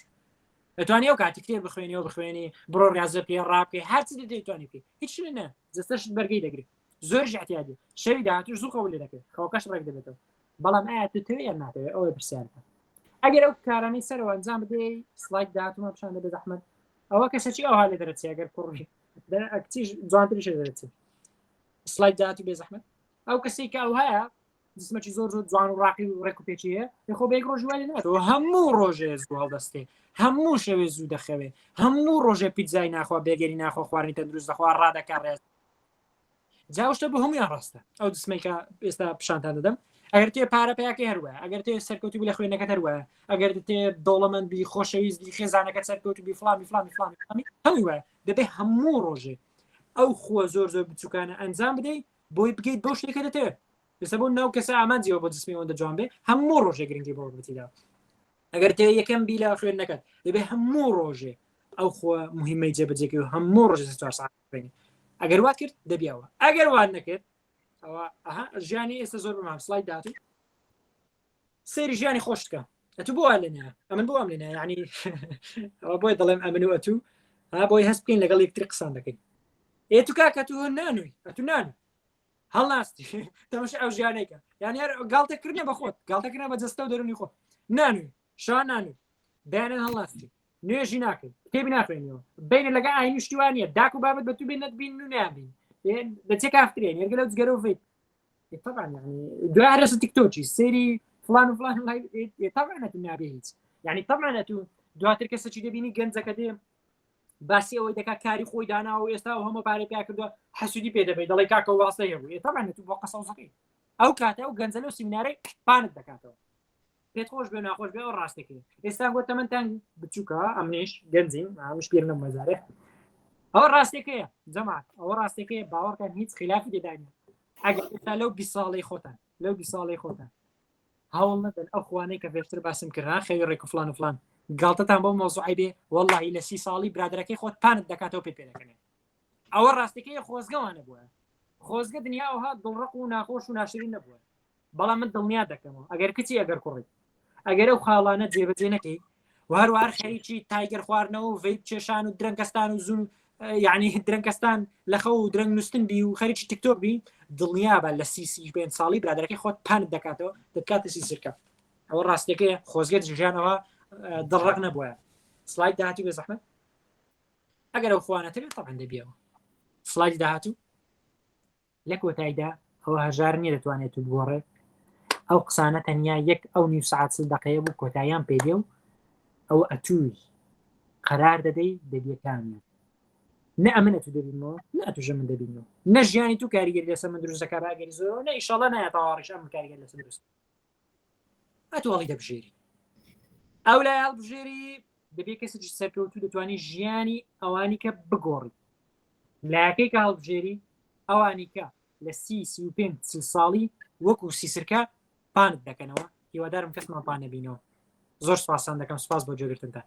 دەتوانی ئەو کاتی کتێب بخوێنیەوە بخوێنی بڕۆ ڕازە پێ ڕاکەی هەرچی دەتوانی بکەی هیچ لێ نە جەستەشت بەرگەی دەگرێت زۆر اعتیادی شەوی داهاتوش زوو خەو لێ دەکەی خەوەکەش ڕێک دەبێتەوە بەڵام ئایا دەتەوێ یان ناتەوێ ئەوەی پرسیارەکە ئەگەر ئەو کارانەی سەرەوە ئەنجام بدەی سلاید داهاتوومان پیشان دەبێت زەحمەت ئەوە کەسەکی ئەوها لێ دەرەچێ ئەگەر کوڕی کچیش جوانتریش دەرەچێ سلاید داهاتوو بێ زەحمەت ئەو کەسێک کە ئەو هەیە جسمەکی زۆر زۆر جوان و ڕاقی و ڕێک و پێکی هەیە خۆ بە یەک ڕۆژ وای ناتەوە هەموو ڕۆژێ زوو هەڵدەستێ هەموو شەوێ زوو دەخەوێ هەموو ڕۆژێ پیتزای ناخوا بێگەری ناخوا خواردنی تەندروست دەخوا ڕادەکا ڕێز جا شتە بۆ هەمویان ڕاستە ئەو جسمەی کە ئێستا پیشانتان دەدەم ئەگەر تێ پارە پیاکەی هەروە ئەگەر تێ سەرکەوتوو لە خوێنەکەت هەروە ئەگەر تێ دەوڵەمەند بی خۆشەویست بی خێزانەکە سەرکەوتوو بی فلان بی فلان بی فلان بی هەمووی وایە دەبێ هەموو ڕۆژێ ئەو خووە زۆر زۆر بچووکانە ئەنجام بدەیت بۆی بگەیت بەو شتێکە دەتەوێت ئێستا بۆ ناو کەسە ئامانجیەوە بۆ جسمی ئەوەندە جوان بێ هەموو ڕۆژێ گرنگی بۆ بتیدا ئەگەر تێ یەکەم بی لە خوێندنەکەت دەبێ هەموو ڕۆژێ ئەو خۆ مهمەی جێبەجێکەی و هەموو ڕۆژێ چوار ساعت بخوێنی ئەگەر وات کرد دەبیەوە ئەگەر وات نەکرد ئەوە ئەها ژیانی ئێستا زۆر بەمام سلاید داهاتوو سەیری ژیانی خۆش بکە ئەتو بۆ لێ نایە ئەمن بۆ ئەم لێ نایە یعنی ئەوە بۆی دەڵێم ئەمن و ئەتو ها بۆی هەست بکەین لەگەڵ یەکتری قسان دەکەین ئێ تو کاکە تو نانوی ئەتو نانوی هەڵناستی تەمەشا ئەو ژیانێکە یعنی هەر گاڵتەکردنە بە خۆت گاڵتەکردنە بە جەستە و دەرونی خۆت نانوی شا نانوی بەیانیان هەڵناستی نوێژی ناکەی کتێبی ناخوێنیەوە بینە لەگە ئاینی شتیوانە داک و بابەت بە تو بێ نەتبین و نابین دەچێ کافترێن یەرگە لەو جگەرە و ڤیپ طبعا يعني دوای هەرەسە تیکتۆکی سێری فلان و فلان طبعا ئەتو نابێ هیچ یعنی طبعا ئەتو دواتر کەسێکی دەبینی گەنجەکە دێ باسی ئەوەی دەکات کاری خۆی دانا و ئێستا و هەموو پارەی پیا کردووە حەسوودی پێ دەبێت دەڵێ کاکە واستە هەبوو طبعا ئەتو بۆ قەسەوزەکەی ئەو کاتە ئەو گەنجە لەو سیمینارەی پانت دەکاتەوە پێت خۆش بێ ناخۆش بێ ئەو ڕاستەکەی ئێستا گۆ تەمەنتان بچووکە ئەمنیش گەنجیم ئەمش پیر نەمەزارێ ئەوە ڕاستەکەیە جەماعەت ئەوە ڕاستەکەیە باوەڕکان هیچ خلافی تێدا نییە ئەگەر ئێستا لەو 20 ساڵەی خۆتان لەو 20 ساڵەی خۆتان هەوڵ نەدەن ئەو خوانەی کە پێشتر باسم کرد ها خەوی ڕێک و فلان و فلان گاڵتەتان بۆ مۆزوعی بێ واللهی لە سی ساڵی برادەرەکەی خۆت پانت دەکاتەوە پێ پێ دەکەنێ ئەوە ڕاستەکەی خۆزگەوانە بووە خۆزگە دنیا ئەوها دڵڕق و ناخۆش و ناشرین نەبووە بەڵام من دڵنیا دەکەمەوە ئەگەر کچی ئەگەر کوڕی ئەگەر ئەو خاڵانە جێبەجێ نەکەی و هەروار خەریکی تایگەر خواردنەوە و vape کێشان و درەنگەستان و زوو یعنی درەنگەستان لە خەو و درەنگ نووسن بی و خەریکی تیکتۆک بی دڵنیا بە لە سی سی پێنج ساڵی برادەرەکەی خۆت پانت دەکاتەوە دەکاتە سی سرکە ئەوە ڕاستیەکەی خۆزگە ژیانەوە دڵڕق نەبووە سلاید داهاتوو بێ زەحمەت ئەگەر ئەو خوانەتە بێت طبعا دەبیەوە سلایدی داهاتوو لە کۆتایدا ئەوە هەژار نییە دەتوانێت تو بگۆڕێ ئەو قسانە تەنیا یەک ئەو نیو سعات چل دقەیە بوو کۆتاییان پێدێ و ئەو ئەتووی قەرار دەدەی دەبیەکانیان نە ئەمن ئەتو دەبینەوە نە ئەتوژە من دەبینەوە نە ژیانی تو کاریگەری لەسەر من دروست دەکات ئەگەری زۆر نە ئیشەڵا نایەتەواڕیش ئەم کاریگەری لەسەر دروست ئەتو هەڵی دەبژێری ئەو لای هەڵبژێری دەبێ کەسێکی سەرکەوتوو دەتوانی ژیانی ئەوانی کە بگۆڕی لایەکەی کە هەڵبژێری ئەوانی کە لە سی سی و پێنج چل ساڵی وەکو سیسرکە پانت دەکەنەوە هیوادارم کەسمان پان نەبینەوە زۆر سپاسان دەکەم سپاس بۆ گوێگرتنتان.